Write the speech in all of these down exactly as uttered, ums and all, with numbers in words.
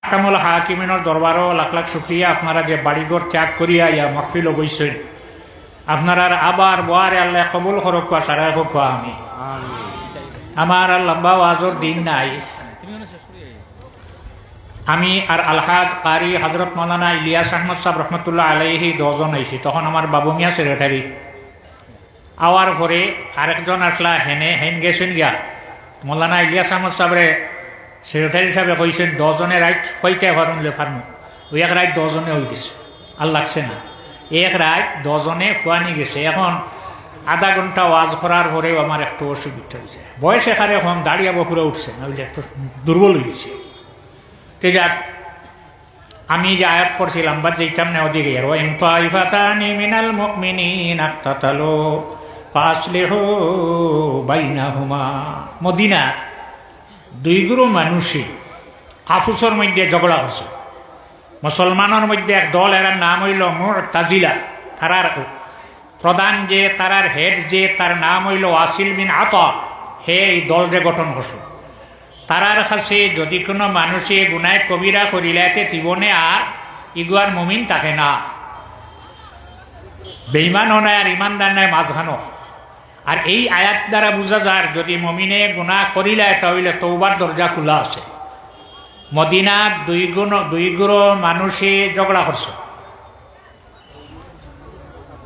আহকামুল হাকিমিনর দরবারো লাখ লাখ শুকরিয়া, আপনারা যে বাড়িঘর ত্যাগ করিয়া ইয়া মাহফিলো বইছইন, আপনারার আবার বওয়ারে আল্লায় কবুল করউক্কা, সারা করউক্কা, আমি। আমার আর লম্বা ওয়াজর দিন নাই। আমি আর আলহাজ কারি হযরত মাওলানা ইলিয়াস আহমদ সাব রহমতুল্লাহ আলাইহি দুইজন আইছি, তখন আমার বাবু মিয়া সেক্রেটারি। আওয়ার পরে আরেকজন আসলা, হেনে হেন গেছইন গিয়া। মৌলানা ইলিয়াস আহমদ সাবরে সেক্রেটারি সাবে কইছইন, "দুইজনে রাইত কইতে পারুন লে পারমু।" ওই এক রাইত দুইজনে অই গেছে, আর লাগছে না। এক রাইত দুইজনে ফুয়ানি গেছে। এখন আধা ঘন্টা ওয়াজ করার পরেও আমার একটু অসুবিধা অইছে। বয়স এখানে এখন দাঁড়িয়ে বকুরা উঠছে না, অইলে একটু দুর্বল অই গেছে। তে যাক, আমি যে আয়াত পড়ছিলাম, বাদ যাইতাম না ওদিকে, আর "ওয়াইন তাইফাতানি মিনাল মুমিনিনা ইকতাতালু ফাআসলিহু বাইনাহুমা।" মদিনা দুই গুরু মানুষে আফুসর মধ্যে ঝগড়া করছে। মুসলমানর মধ্যে এক দল, এরার নাম অইলো মুতাজিলা। তারার প্রধান যে, তারার হেড যে, তার নাম অইলো ওয়াসিল বিন আতা। হে এই দলরে গঠন করছে। তারার কাছে যদি কোনো মানুষে গুনায় কবিরা করিলাইতে জীবনে আর ইগুয়ার মুমিন থাকে না, বেঈমান অনায় আর ইমানদার নায় মাঝখানো। আর এই আয়াত দ্বারা বুঝা যার, যদি মুমিনে গুনাহ করিলায়, তা অইলে তওবার দরজা খোলা আছে। মদিনাত দুই গুণ, দুই গুরু মানুষে ঝগড়া করছে।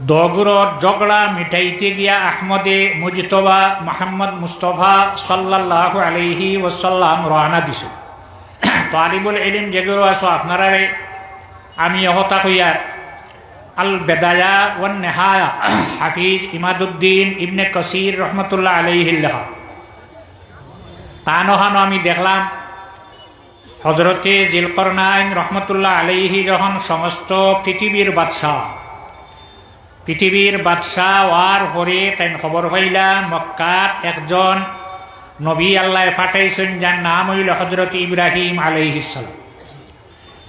দুই গুরুর ঝগড়া মিটাইতে গিয়া আহমদে মুজতবা মুহাম্মদ মুস্তফা সাল্লাল্লাহু আলাইহি ওয়াসাল্লাম রওয়ানা দিছে। তালিবুল ইলম যে গুরু আছো, আপনারারে আমি এ কথা কইয়ার, আল বেদায়া ওয়ান নেহায়া, হাফিজ ইমাদুদ্দিন ইবনে কাসির রহমতুল্লাহ আলাইহির লেখা। তান অখানো আমি দেখলাম, হযরতে জিলকরনাইন রহমতুল্লাহ আলাইহি যখন সমস্ত পৃথিবীর বাদশা, পৃথিবীর বাদশা অওয়ার পরে তাইন খবর পাইলা মক্কাত একজন নবী আল্লায় পাঠাইছইন, যার নাম অইলো হযরত ইব্রাহিম আলাইহিস সালাম।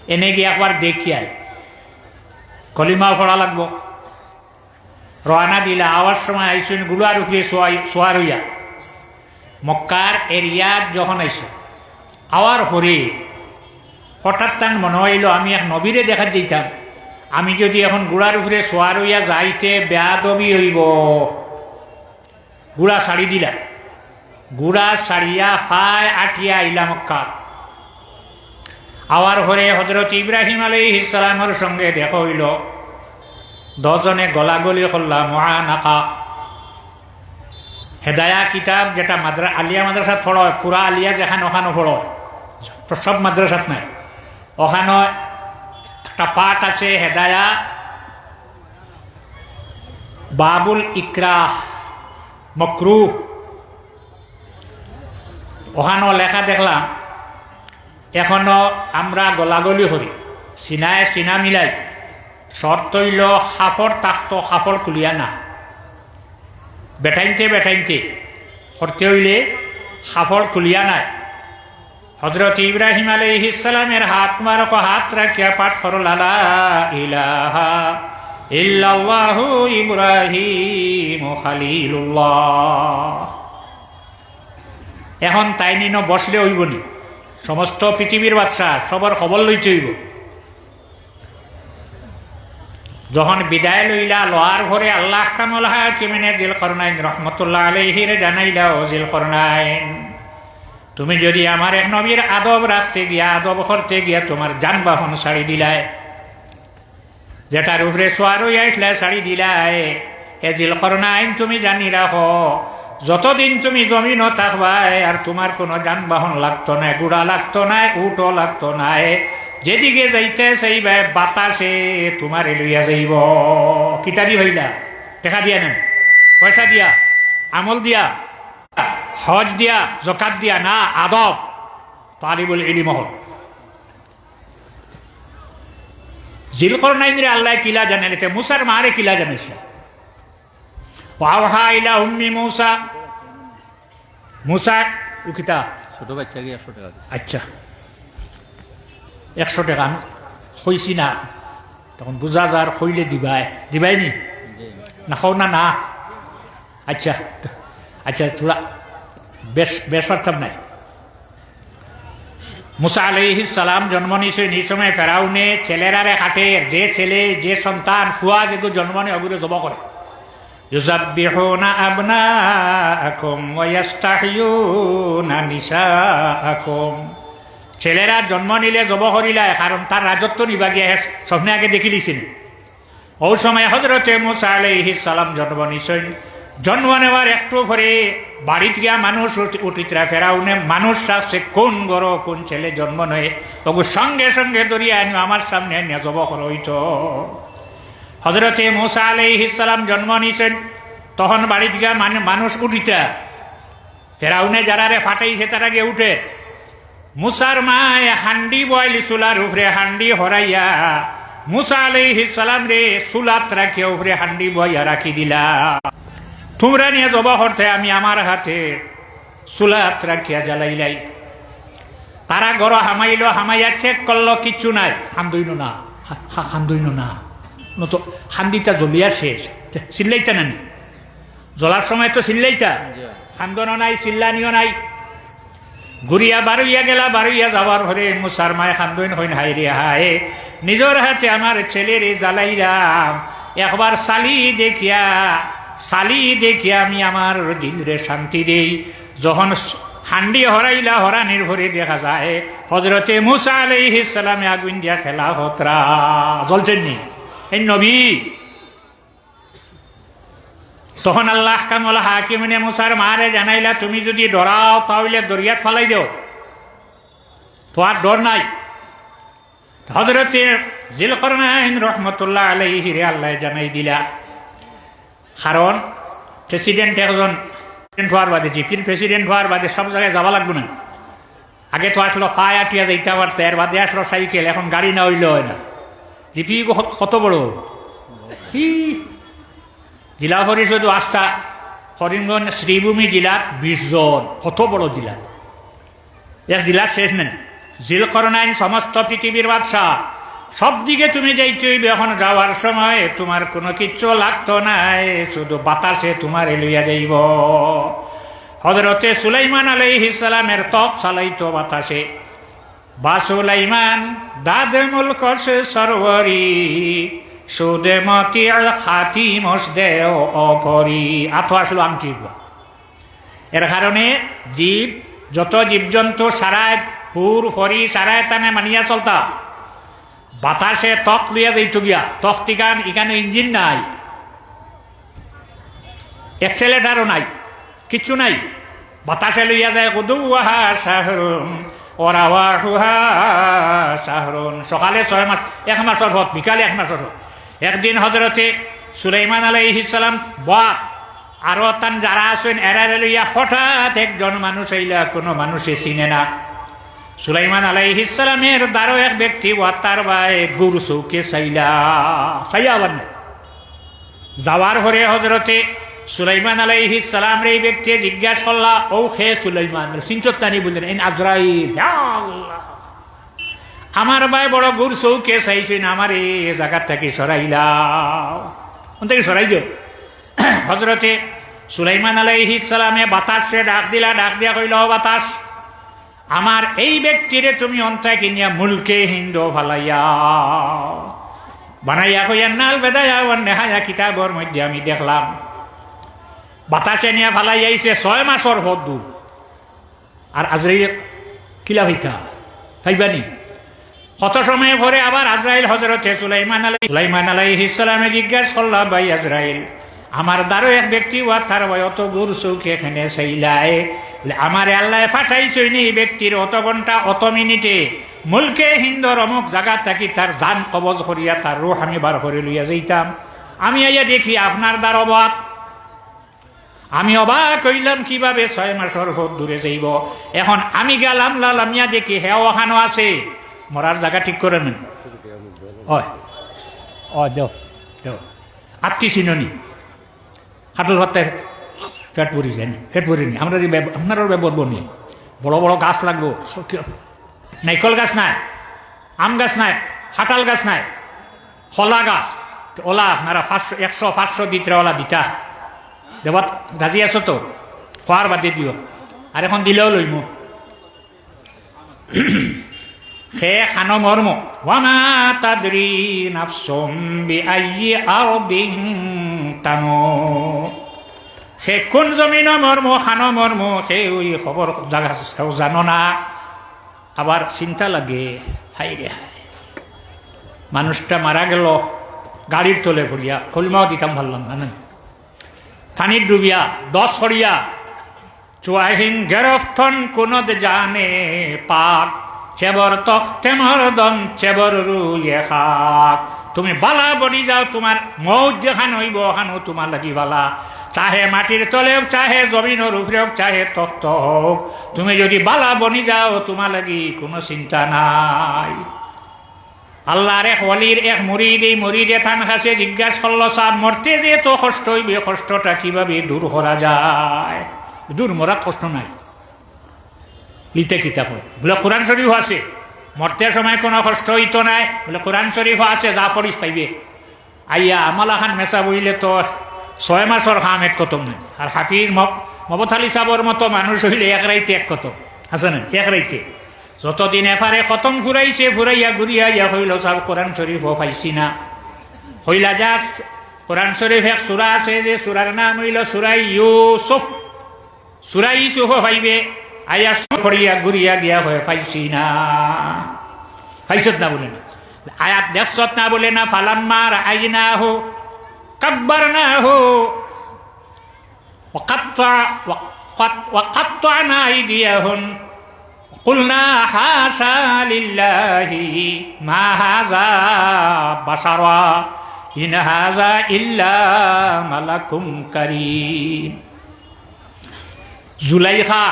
এনে গিয়া একবার দেখিয়া আয়, কলিমা পড়া লাগবো। রওয়ানা দিলা, আওয়ার সময় আইছইন ঘুড়ার উপরে সোয়াই-, সোয়ার অইয়া। মক্কার এরিয়াত যখন আইছইন, আওয়ার পরে হঠাৎ তান মনো অইলো, "আমি এক নবীরে দেখাত যাইতাম, আমি যদি এখন ঘুড়ার উপরে সোয়ার অইয়া যাইতে বেয়াদবি অইবো।" ঘুড়া ছাড়ি দিলা। ঘুড়া ছাড়িয়া ফায় আটিয়া আইলা মক্কা। আওয়ার পরে হযরত ইব্রাহিম আলাইহিস সালামর সঙ্গে দেখা অইলো। দুইজনে গলাগলি করলা, মুআনাকা। হেদায়া কিতাব যেটা মাদ্রা-, আলিয়া মাদ্রাসাত পড়া অয়, পুরা আলিয়া যেখান অখানো পড়া অয়, সব মাদ্রাসাত নায়। অখানো একটা পাঠ আছে, হেদায়া বাবুল ইকরাহ, মকরুহ। অখানো লেখা দেখলাম, এখনো আমরা গলাগলি করি, সিনায় সিনা মিলাই। শর্ত অইলো কাপড় থাকতো, কাপড় খুলিয়া না। বেটাইন্তে বেটাইন্তে করতে অইলে কাপড় খুলিয়া নায়। হযরত ইব্রাহিম আলাইহিস সালামের হাত মুবারকো হাত রাখিয়া পাঠ করলা, "লা ইলাহা ইল্লাল্লাহু ইব্রাহিম খালিলুল্লাহ।" এখন তাইন ইনো বসলে অইবো নি? সমস্ত পৃথিবীর বাদশা, সবর খবর লইতে অইবো। যখন বিদায় লইলা, লওয়ার পরে আল্লাহ আহকামুল হাকিমিনে জিলকরনাইন রহমতুল্লাহ আলাইহিরে জানাইলা, "ও জিলকরনাইন, তুমি যদি আমার এক নবীর আদব রাখতে গিয়া, আদব করতে গিয়া তোমার যানবাহন ছাড়ি দিলায়, যেটার উপরে সোয়ার অইয়া আইছলায় ছাড়ি দিলায়, এ জিলকরনাইন তুমি জানি রাখো, যতদিন তুমি জমিনো থাকবায়, আর তোমার কোনো যানবাহন লাগতো নায়, ঘুড়া লাগতো নায়, উটও লাগতো নায়। যেদিকে যাইতে চাইবায়, বাতাসে তোমারে লইয়া যাইবো।" কিতা দি অইলা? টেকা দিয়া নেন, পয়সা দিয়া, আমল দিয়া, হজ দিয়া, জকাত দিয়া না, আদব। তালিবুল ইলিম অকল। জিলকরনাইনরে আল্লায় কিলা জানাইলা, তে মুসার মারে কিলা জানাইছলা? ওয়া আওহা ইলা উম্মি মুসা। মুসা, ও কিতা? ছোট বাচ্চা কি একশো টেকা দিছে? আচ্ছা, একশো টেকা আমি কইছি না, তখন বুঝা যার কইলে দিবায়, দিবায় নি? জি। না, কও না, না। আচ্ছা, আচ্ছা, থুড়া বেশ, বেশ পারতাম নাই। মুসা আলাইহিস সালাম জন্ম নিছইন, ই সময় ফেরাউনে ছেলেরারে কাটের, যে ছেলে, যে সন্তান, ফুয়া যেগু জন্ম নেয়, অগুরে জব করে। ইউযাব্বিহুনা আবনাআকুম ওয়া ইয়াস্তাহইয়ুনা নিসাআকুম। ছেলেরা জন্ম নিলে জব করিলায়, কারণ তার রাজত্ব নিবা গিয়া হে স্বপ্নে আগে দেখিলিছিল। অউ সময় হজরতে মুসা আলাইহিস সালাম জন্ম নিছইন। জন্ম নেওয়ার একটু পরে বাড়িত গিয়া মানুষ উঠ-, উঠিতরা ফেরাউনে মানুষ রাখছে, কোন ঘরো কোন ছেলে জন্ম নেয়, অগু সঙ্গে সঙ্গে ধরিয়া আনিও আমার সামনে আনিয়া জব করা অইতো। হজরতে মুসা আলাইহিস সালাম জন্ম নিছইন, তখন বাড়িত গিয়া মান-, মানুষ উঠিতা। ফেরাউনে যারারে ফাটাইছে তারা গিয়া উঠে। মুসার মায় হান্ডি বওয়াইল চুলার উপরে, হান্ডি হরাইয়া মুসা আলাইহিস সালামরে চুলাত রাখিয়া উপরে হান্ডি বওয়াইয়া রাখি দিলা। তুমরা নিয়া জব করতে আমি আমার হাতে চুলাত রাখিয়া জ্বালাইলাই। তারা ঘরো হামাইলো, হামাইয়া চেক করলো, কিচ্ছু নাই। কান্দইন না, হা-, হা-, কান্দইন না। নত হান্ডিটা জ্বলিয়া শেষ। চিল্লাইতা নানি? জ্বলার সময় তো চিল্লাইতা। জি। কান্দনও নাই, চিল্লানিও নাই। ঘুরিয়া বারইয়া গেলা, বারইয়া যাওয়ার পরে মুসার মায় কান্দইন, কইন, "হায় রে হায়, নিজর হাতে আমার ছেলেরে জ্বালাইলাম, একবার চালি দেখিয়া, চালি দেখিয়া আমি আমার দিলরে শান্তি দেই।" যখন স-, হান্ডি হরাইলা, হরানির পরে দেখা যায় হজরতে মুসা আলাইহিস সালামে আগুন দিয়া খেলা করতরা। জ্বলছইন নি? এই নবী। তখন আল্লাহ আহকামুল হাকিমিনে মুসার মারে জানাইলা, "তুমি যদি ডরাও, তা অইলে দরিয়াত ফালাই দেও, তুমার ডর নাই।" হজরতে জিলকরনাইন রহমতুল্লাহ আলাইহিরে আল্লায় জানাই দিলা। কারণ প্রেসিডেন্ট একজন প্রেসিডেন্ট হওয়ার বাদে, জিপির প্রেসিডেন্ট হওয়ার বাদে সব জাগায় যাওয়া লাগবো না। আগে তো আসলো পায়ে আটিয়া যাইতা পারতা, এর বাদে আসলো সাইকেল, এখন গাড়ি না অইলে অয় না। জিপি ক-, কত বড়? হি। জেলা পরিষদ আস্তা করিমগঞ্জ শ্রীভূমি জেলাত বিশ জন, কত বড় জেলা? এক জেলার শেষ নাই। জিলকরনাইন সমস্ত পৃথিবীর বাদশা, সব দিকে তুমি যাইতে অইবে। এখন যাওয়ার সময় তুমার কুনু কিচ্ছু লাগতো নায়, শুধু বাতাসে তুমারে লইয়া যাইবো। হজরতে সুলাইমান আলাইহিস সালামের তখ চালাইতো বাতাসে। বা সুলাইমান দাদে মুলক সে সরওয়ারি, সুদে মতি আল খাতিমস দেও অপরি। আতো আসলো আংটি এগুয়া। এর কারণে জীব, যত জীবজন্তু সারায়, হুর, পরি, সারায় তানে মানিয়া চলতা। বাতাসে তখ লইয়া যাইতো গিয়া, তখ তিকান ইকানো ইঞ্জিন নাই, accelerator-ও নাই, কিচ্ছু নাই। বাতাসে লইয়া যায়, গুদুওয়াহা শাহরুন, ওয়া রাওয়াহুহা শাহরুন। সকালে ছয় মাস, এক মাসর পথ, বিকালে এক মাসর পথ। একদিন হজরতে সুলাইমান আলাইহিস সালাম বা আরো তান যারা আছইন, এরারে লইয়া হঠাৎ একজন মানুষ আইলা, কুনু মানুষে চিনে না। সুলাইমান আলাইহিস সালামের দ্বারো এক ব্যক্তি ওয়াতার বায় গুর চউখে চাইলা, চাইয়া আবার নাই। যাওয়ার পরে হজরতে সুলাইমান আলাইহিস সালামরে এই ব্যক্তিয়ে জিজ্ঞাসা করলা, "ও হে সুলাইমান?" চিনছত নানি? বললেন, "ইন আজরাইল।" ইয়া আল্লাহ, আমার বায় বড় গুর চউখে চাইছইন, আমারে এই জাগাত থাকি সরাইলাও, অন থাকি সরাই দেও। হজরতে সুলাইমান আলাইহিস সালামে বাতাসরে ডাক দিলা, ডাক দিয়া কইলা, "ও বাতাস, আমার এই ব্যক্তিরে তুমি অন থাকি নিয়া মুলকে হিন্দ ফালাইয়া।" বানাইয়া কইয়া নাল বেদায়া ওয়ান নেহায়া কিতাবর মধ্যে আমি দেখলাম, বাতাসে নিয়া ফালাইয়া আইছে ছয় মাসর পথ দূর। আর আজরাইল কিলা হইতা? পাইবানি? কত সময় পরে আবার আজরাইল হজরতে সুলাইমান আলাই-, সুলাইমান আলাইহিস সালামে জিজ্ঞাসা করলা, "ভাই আজরাইল, আমার দ্বারো এক ব্যক্তি ওয়াতার বায় অত গুর চউখে কেনে চাইলায়, বলে, আমারে আল্লায় পাঠাইছইন নি এই ব্যক্তির অত ঘন্টা, অত মিনিটে, মুলকে হিন্দর অমুক জাগা থাকি তার জান কবজ করিয়া তার রুহ আমি বার করি লইয়া যাইতাম। আমি আইয়া দেখি আপনার দ্বারো বাত।" আমি অবাক অইলাম, কিভাবে ছয় মাসর পথ দূরে যাইবো। এখন আমি গেলাম, লালামিয়া দেখি হেও অখানো আছে, মরার জাগা ঠিক করে নেন। ওই, ওই, দেও, দেও। আত্তি চিননি? কাটল ভাতে পেট ভরি যায়নি, পেট ভরিনি। আমরা যে ব্যব-, আপনারার ব্যবহার বনি, বড় বড় গাছ লাগবো, নাইকল গাছ নাই, আম গাছ নাই, কাটাল গাছ নাই, কলা গাছ, তো ওলা আপনারা পাঁচশো, একশো, পাঁচশো দিতরা ওলা দিতা। দেবাত রাজি আছো তো? খোয়ার বাদে দিও। আর এখন দিলেও লইমু। হে খানো মরমু, ওয়ামা তাদরি নাফসুম বিআইয়ি আরদিন তামুত। হে কোন জমিনো মরমু, খানো মরমু, হে ওই খবর জাগা কেউ জানো না। আবার চিন্তা লাগে, হায় রে হায়, মানুষটা মারা গেল গাড়ির তলে পড়িয়া, কলমাও দিতাম পারলাম না, না। পানির ডুবিয়া, দশ পড়িয়া, চুয়াহিন গেরফতন কুনদ জানে পাক, চেবর তখতে মরদন, চেবর রুয়ে খাক। তুমি বালা বনি যাও, তোমার মউত যেখান অইবো, অখানউ তোমার লাগি বালা। চাহে মাটির তলে অউক, চাহে জমিনর উপরে অউক, চাহে তখত অউক, তুমি যদি বালা বনি যাও, তোমার লাগি কুনু চিন্তা নাই। আল্লার এক ওলির এক মুরিদ, এই মুরিদে তান কাছে জিজ্ঞাসা করলো, "সাব, মরতে যে এত কষ্ট অইবে, কষ্টটা কিভাবে দূর করা যায়?" দূর, মরাত কষ্ট নাই। লিতে কিতাব অয়। বলে, "কোরআন শরীফ আছে, মরতে সময় কোনো কষ্ট অইতো নায়।" বলে, "কোরআন শরীফ আছে, যা পড়িস পাইবে।" আইয়া আমলা খান মেসাব অইলে তো ছয় মাসর কাম এক খতম নাই। আর হাফিজ মহ-, মহম্মদ আলী সাবর মতো মানুষ অইলে এক রাইতে এক খতম। আছে না? এক রাইতে। যতদিন এপারে খতম ফুরাইছে, ফুরাইয়া ঘুরিয়া আইয়া কইলো, "সাব, কোরআন শরীফও পাইছি না।" কইলা, "যাক, কোরআন শরীফ এক সূরা আছে, যে সূরার নাম অইলো সূরা ইউসুফ। সূরা ইউসুফও পাইবে।" আইয়া পড়িয়া ঘুরিয়া গিয়া কয়, "পাইছি না।" পাইছত না বলে না। আয়াত দেখছত না বলে না, "ফালাম্মা রাআইনাহু কাব্বারনাহু।" وقطع-، وقط-، وقطعن أيديهن وقلن حاشا لله ما هذا بشرا إن هذا إلا ملك كريم। জুলাইখা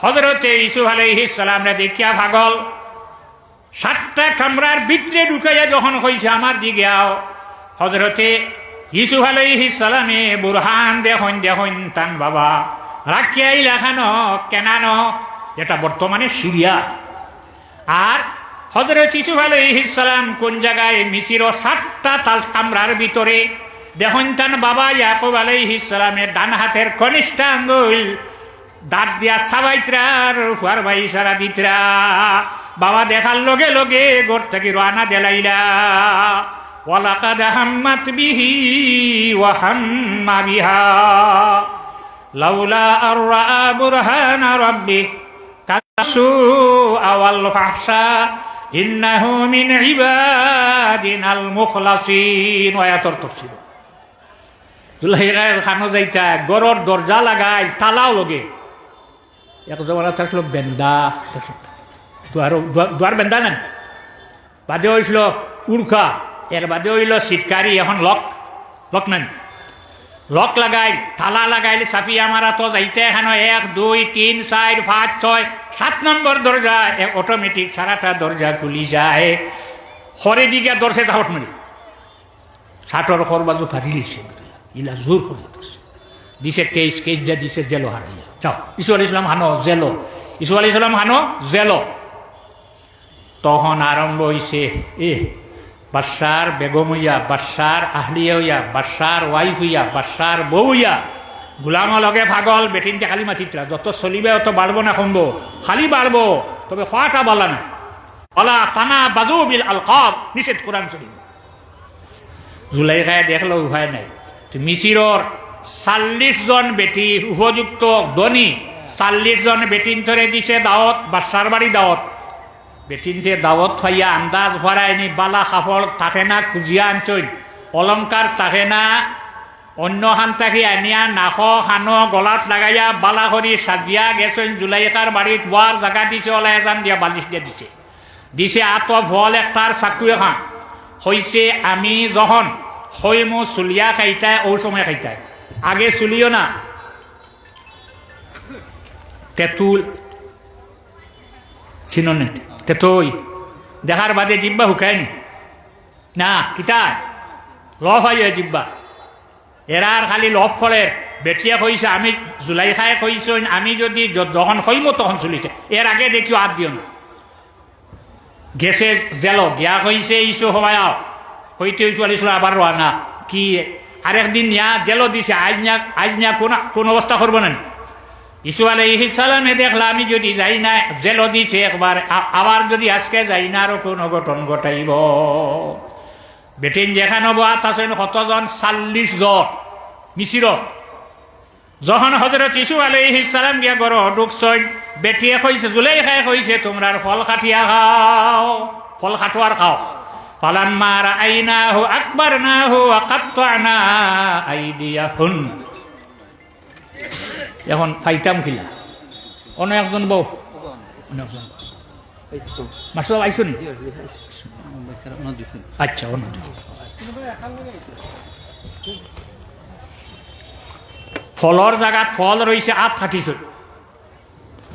হযরতে ইউসুফ আলাইহিস সালামরে দেখিয়া পাগল। সাতটা কামরার ভিতরে ঢুকাইয়া যখন কইছে, "আমার দিকে আও", হযরতে ইউসুফ আলাইহিস সালামে বুরহান দেখইন, দেখইন তান বাবা রাখিয়া আইলা খানো কেনানো, যেটা বর্তমানে সিরিয়া। আর হযরত ইউসুফ আলাইহিস সালাম কোন জাগায়? মিসিরর সাতটা তাল কামরার ভিতরে। দেখইন তান বাবা ইয়াকুব আলাইহিস সালামে ডান হাতের কনিষ্ঠ আঙ্গুল দাঁত দিয়া চাবাইতরা আর ফুয়ার বায় ইশারা দিতরা। বাবা দেখার লগে লগে ঘর থাকি রওয়ানা দিলাইলা। ولقد همت به وهم بها لولا أن رأى برهان ربه كذب السوء والفحشاء إنه من عبادنا المخلصين। আয়াতর তফসির। জুলাইখায় খানো যাইতা, ঘরর দরজা লাগাইল, তালাও লগে। এক জমানাত থাকলো বেন্দা, দুয়ার, দুয়ার, দুয়ার বেন্দা না নি? বাদে অইছিল উড়কা, এর বাদে অইলো সিটকারি, এখন লক, লক না নি? লক লাগাইল, তালা লাগাইল, চাবি আমার আতো যাইতে এখানো এক, দুই, তিন, চাইর, পাঁচ, ছয়, সাত নম্বর দরজা, এ automatic সারাটা দরজা খুলি যায়। খরে দিকে দরজা ঝাপট মারি। শার্টর খর বাজু ফাড়ি লইছে, ইলা জোর করি ধরছে। দিছে কেস, কেস দিয়া দিছে জেলো হারাইয়া। যাও, ইসু আলাইহিস সালাম খানো জেলো, ইসু আলাইহিস সালাম খানো জেলো। তখন আরম্ভ অইছে, এ, বাদশার বেগম অইয়া, বাদশার আহলিয়া অইয়া, বাদশার wife অইয়া, বাদশার বউ অইয়া, গুলামর লগে পাগল, বেটিন্তে খালি মাতিতরা, যত চলিবে অত বাড়বো না কমবো, খালি বাড়বো, তবে খোয়াটা বালা না। ওয়ালা তানাবাজু বিল আলকাব, নিষেধ কোরআন শরীফ। জুলাইখায় দেখলো উপায় নাই। তো মিসিরর চাল্লিশ জন বেটি উপযুক্ত ধনী, চাল্লিশ জন বেটিন্তরে দিছে দাওত, বাদশার বাড়ি দাওত। বেটিন্তে দাওত পাইয়া আন্দাজ ফারায়নি, বালা কাপড় থাকে না, খুজিয়া আনছইন, অলংকার থাকে না, অইন্য খান থাকি আনিয়া নাকো, কানো, গলাত লাগাইয়া বালা করি সাজিয়া গেছইন জুলাইখার বাড়িত, বওয়ার জাগা দিছে, অলা এজান দিয়া বালিশ দিয়া দিছে। দিছে আতো ফল একটার চাকু এখান। কইছে, "আমি যখন কইমু চুলিয়া খাইতায়, অউ সময় খাইতায়। আগে চুলিও না।" তেঁতুল, চিনো নি? তেতই। দেখার বাদে জিব্বা হুকায়নি। না, কিতা? লফ আইয়ে জিব্বা। এরার খালি লফ ফলের। বেটিয়ে কইছে, আমি, জুলাইখায় কইছইন, "আমি যদি য-, যখন কইমু তখন চুলিতে। এর আগে দেখিও আত দিও না।" গেছে জেলো, গিয়া কইছে, "ইসু হবায়াও।" কইতে ইসু আলাইহিস সালাম আবার রওয়ানা। কি, আরেকদিন নিয়া জেলো দিছে, আইজ নিয়া, আইজ নিয়া কোন, কোন অবস্থা করবো না নি? ইসুফ আলাইহিস সালামে দেখলা, আমি যদি যাই না, জেলো দিছে একবার, আ-, আবার যদি আজকে যাই না, আরো কোন অঘটন ঘটাইব। বেটিন যেখানো বওয়াত আছইন, কতজন? চাল্লিশ জন মিশরর। যখন হযরত ইসুফ আলাইহিস সালাম গিয়া ঘরো ঢুকছইন, বেটিয়ে কইছে, জুলেখায় কইছে, "তুমরার ফল কাটিয়া খাও, ফল কাটো আর খাও।" ফালাম্মা রাআইনাহু আকবারনাহু ওয়া কাত্তা'না আইদিয়াহুন। এখন পাইতাম কিলা? অন্য একজন বউ, অন্য একজন বউ। মাস্টার আইছো নি? আচ্ছা, অন্য দিন। ফলর জাগাত ফল রইছে, আত কাটিছইন,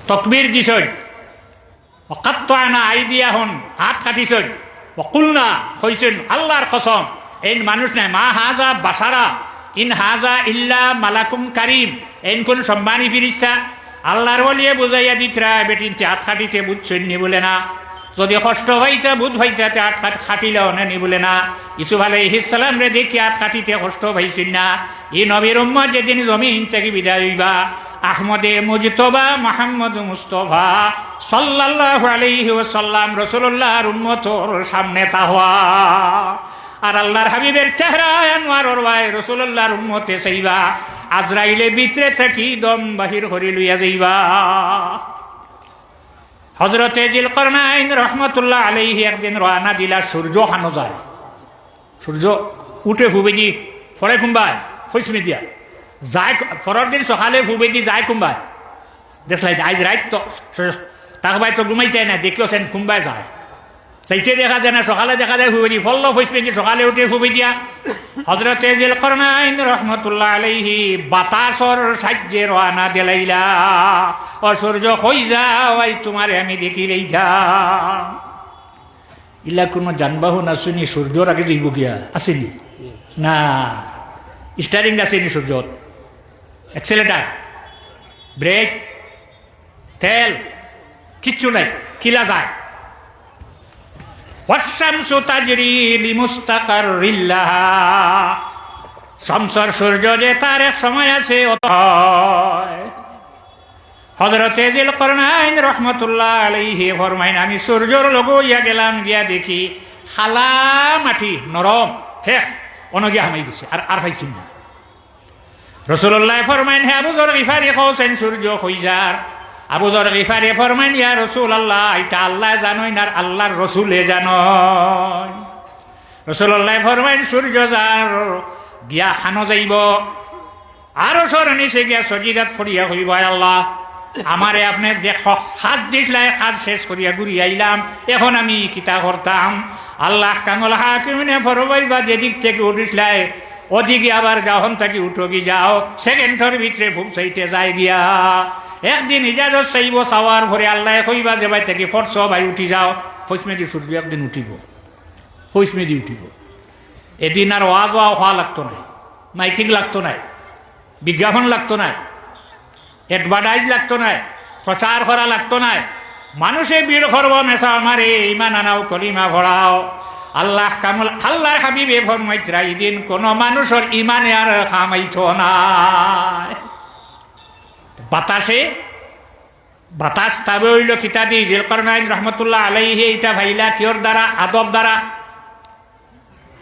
তকবির দিছইন। ওয়া কাত্তা'না আইদিয়াহুন, আত কাটিছইন। ওয়া কুলনা, কইছইন, আল্লার কসম, এইন মানুষ নায়, মা হাযা বাশারা, ইন হাযা ইল্লা মালাকুন কারীম, এইন কুন সম্মানী ফিরিস্তা? আল্লার ওলিয়ে বুঝাইয়া দিতরা, বেটিন্তে আত কাটিতে বুঝছইন নি বুলে না, যদি কষ্ট পাইতা, বুঝ পাইতা, তে আত কাট-, কাটিলা অনে নি বুলে না। ইসুফ আলাইহিস সালামরে দেখি আত কাটিতে কষ্ট পাইছইন না। ই নবীর উম্মত যেদিন জমিন থাকি বিদায় অইবা, আহমদে মুজতবা মুহাম্মদ মুস্তফা সাল্লাল্লাহু আলাইহি ওয়াসাল্লাম রাসূলুল্লাহর উম্মতর সামনে থাকবা। আর আল্লার হাবিবের চেহারা আনোয়ারর বায় রাসূলুল্লাহর উম্মতে চাইবা, আজরাইলে ভিতরে থাকি দম বাহির করি লইয়া যাইবা। হযরতে জিলকরনাইন রহমতুল্লাহ আলাইহি একদিন রওয়ানা দিলা, সূর্য হানো যায়। সূর্য উঠে পূবেদি, পড়ে কুনবায়? পশ্চিমেদিয়া। যায় ক-, পরর দিন সকালে পূবেদি যায় কুনবায়? দেখলাই, আইজ রাইত তো স-, তাকবায় তো ঘুমাইতায় না, দেখিও সেন কুনবায় যায়। চাইতে দেখা যায় না, সকালে দেখা যায় পূবেদি, পড়লো পশ্চিমেদি, সকালে উঠে পূবেদিয়া। হযরতে জিলকরনাইন রহমতুল্লাহ আলাইহি বাতাসর সাহায্যে রওয়ানা দিলাইলা, "ও সূর্য, কই যাও? আইজ তুমারে আমি দেখিলাইতাম।" ইলা কুনু যানবাহন আছেনি সূর্যর আগে যাইবো গিয়া? আছেনি? না। স্টিয়ারিং আছেনি সূর্যর? অ্যাক্সিলারেটর, ব্রেক, তেল, কিচ্ছু নাই। কিলা যায়? ওয়াশ-শামসু তাজরি লিমুস্তাকাররিল লাহা। শামসর সূর্য যে তার এক সময় আছে, অত হয়। হযরতে জিলকরনাইন রহমতুল্লাহ আলাইহি ফরমাইন, আমি সূর্যর লগে ইয়া গেলাম, গিয়া দেখি কালা মাটি, নরম, ফেক, অনো গিয়া হামাই গেছে, আর, আর পাইছি না। রাসূলুল্লায় ফরমাইন, "হে আবু যর গিফারি, কওছেন সূর্য কই যার?" আবু যর গিফারি ফরমাইন, "ইয়া রাসূলুল্লাহ, ইটা আল্লায় জানইন আর আল্লার রসুলে জানইন।" রাসূলুল্লায় ফরমাইন, "সূর্য যার গিয়া হানো যাইবো, আরশর নিচে গিয়া সজিদাত পড়িয়া কইবো, 'আয় আল্লাহ, আমারে আপনে যে খ-, কাজ দিছলায়, কাজ শেষ করিয়া ঘুরি আইলাম, এখন আমি কিতা করতাম?' আল্লাহ আহকামুল হাকিমিনে ফরমাইবা, যেদিক থাকি উঠছলায়, ওদিকে আবার যাও, হন থাকি উঠোগি যাও, সেকেন্ডর ভিতরে পূব সাইডে যায় গিয়া। একদিন ইজাজত চাইবো, চাওয়ার পরে আল্লায় কইবা যে, 'ভাই থাকি পড়ছো, ভাই উঠি যাও।' পশ্চিমেদি সূর্য একদিন উঠিবো, পশ্চিমেদি উঠিবো। এদিন আর ওয়াজ ওয়া হওয়া লাগতো নায়, মাইকিং লাগতো নায়, বিজ্ঞাপন লাগতো নায়, অ্যাডভার্টাইজ লাগতো নায়, প্রচার করা লাগতো নায়। মানুষে ভিড় করবো, "মেসা আমারে ইমান আনাও, কলিমা পড়াও।" আল্লাহ কামুল, আল্লাহর হাবিবে ফরমাইতরা, "ইদিন কোনো মানুষর ইমানে আর কাম আইতো নায়।" বাতাসে, বাতাস তাবে অইলো কিতা দি? জিলকরনাইন রহমতুল্লাহ আলাইহি ইটা পাইলা কিওর দ্বারা? আদব দ্বারা।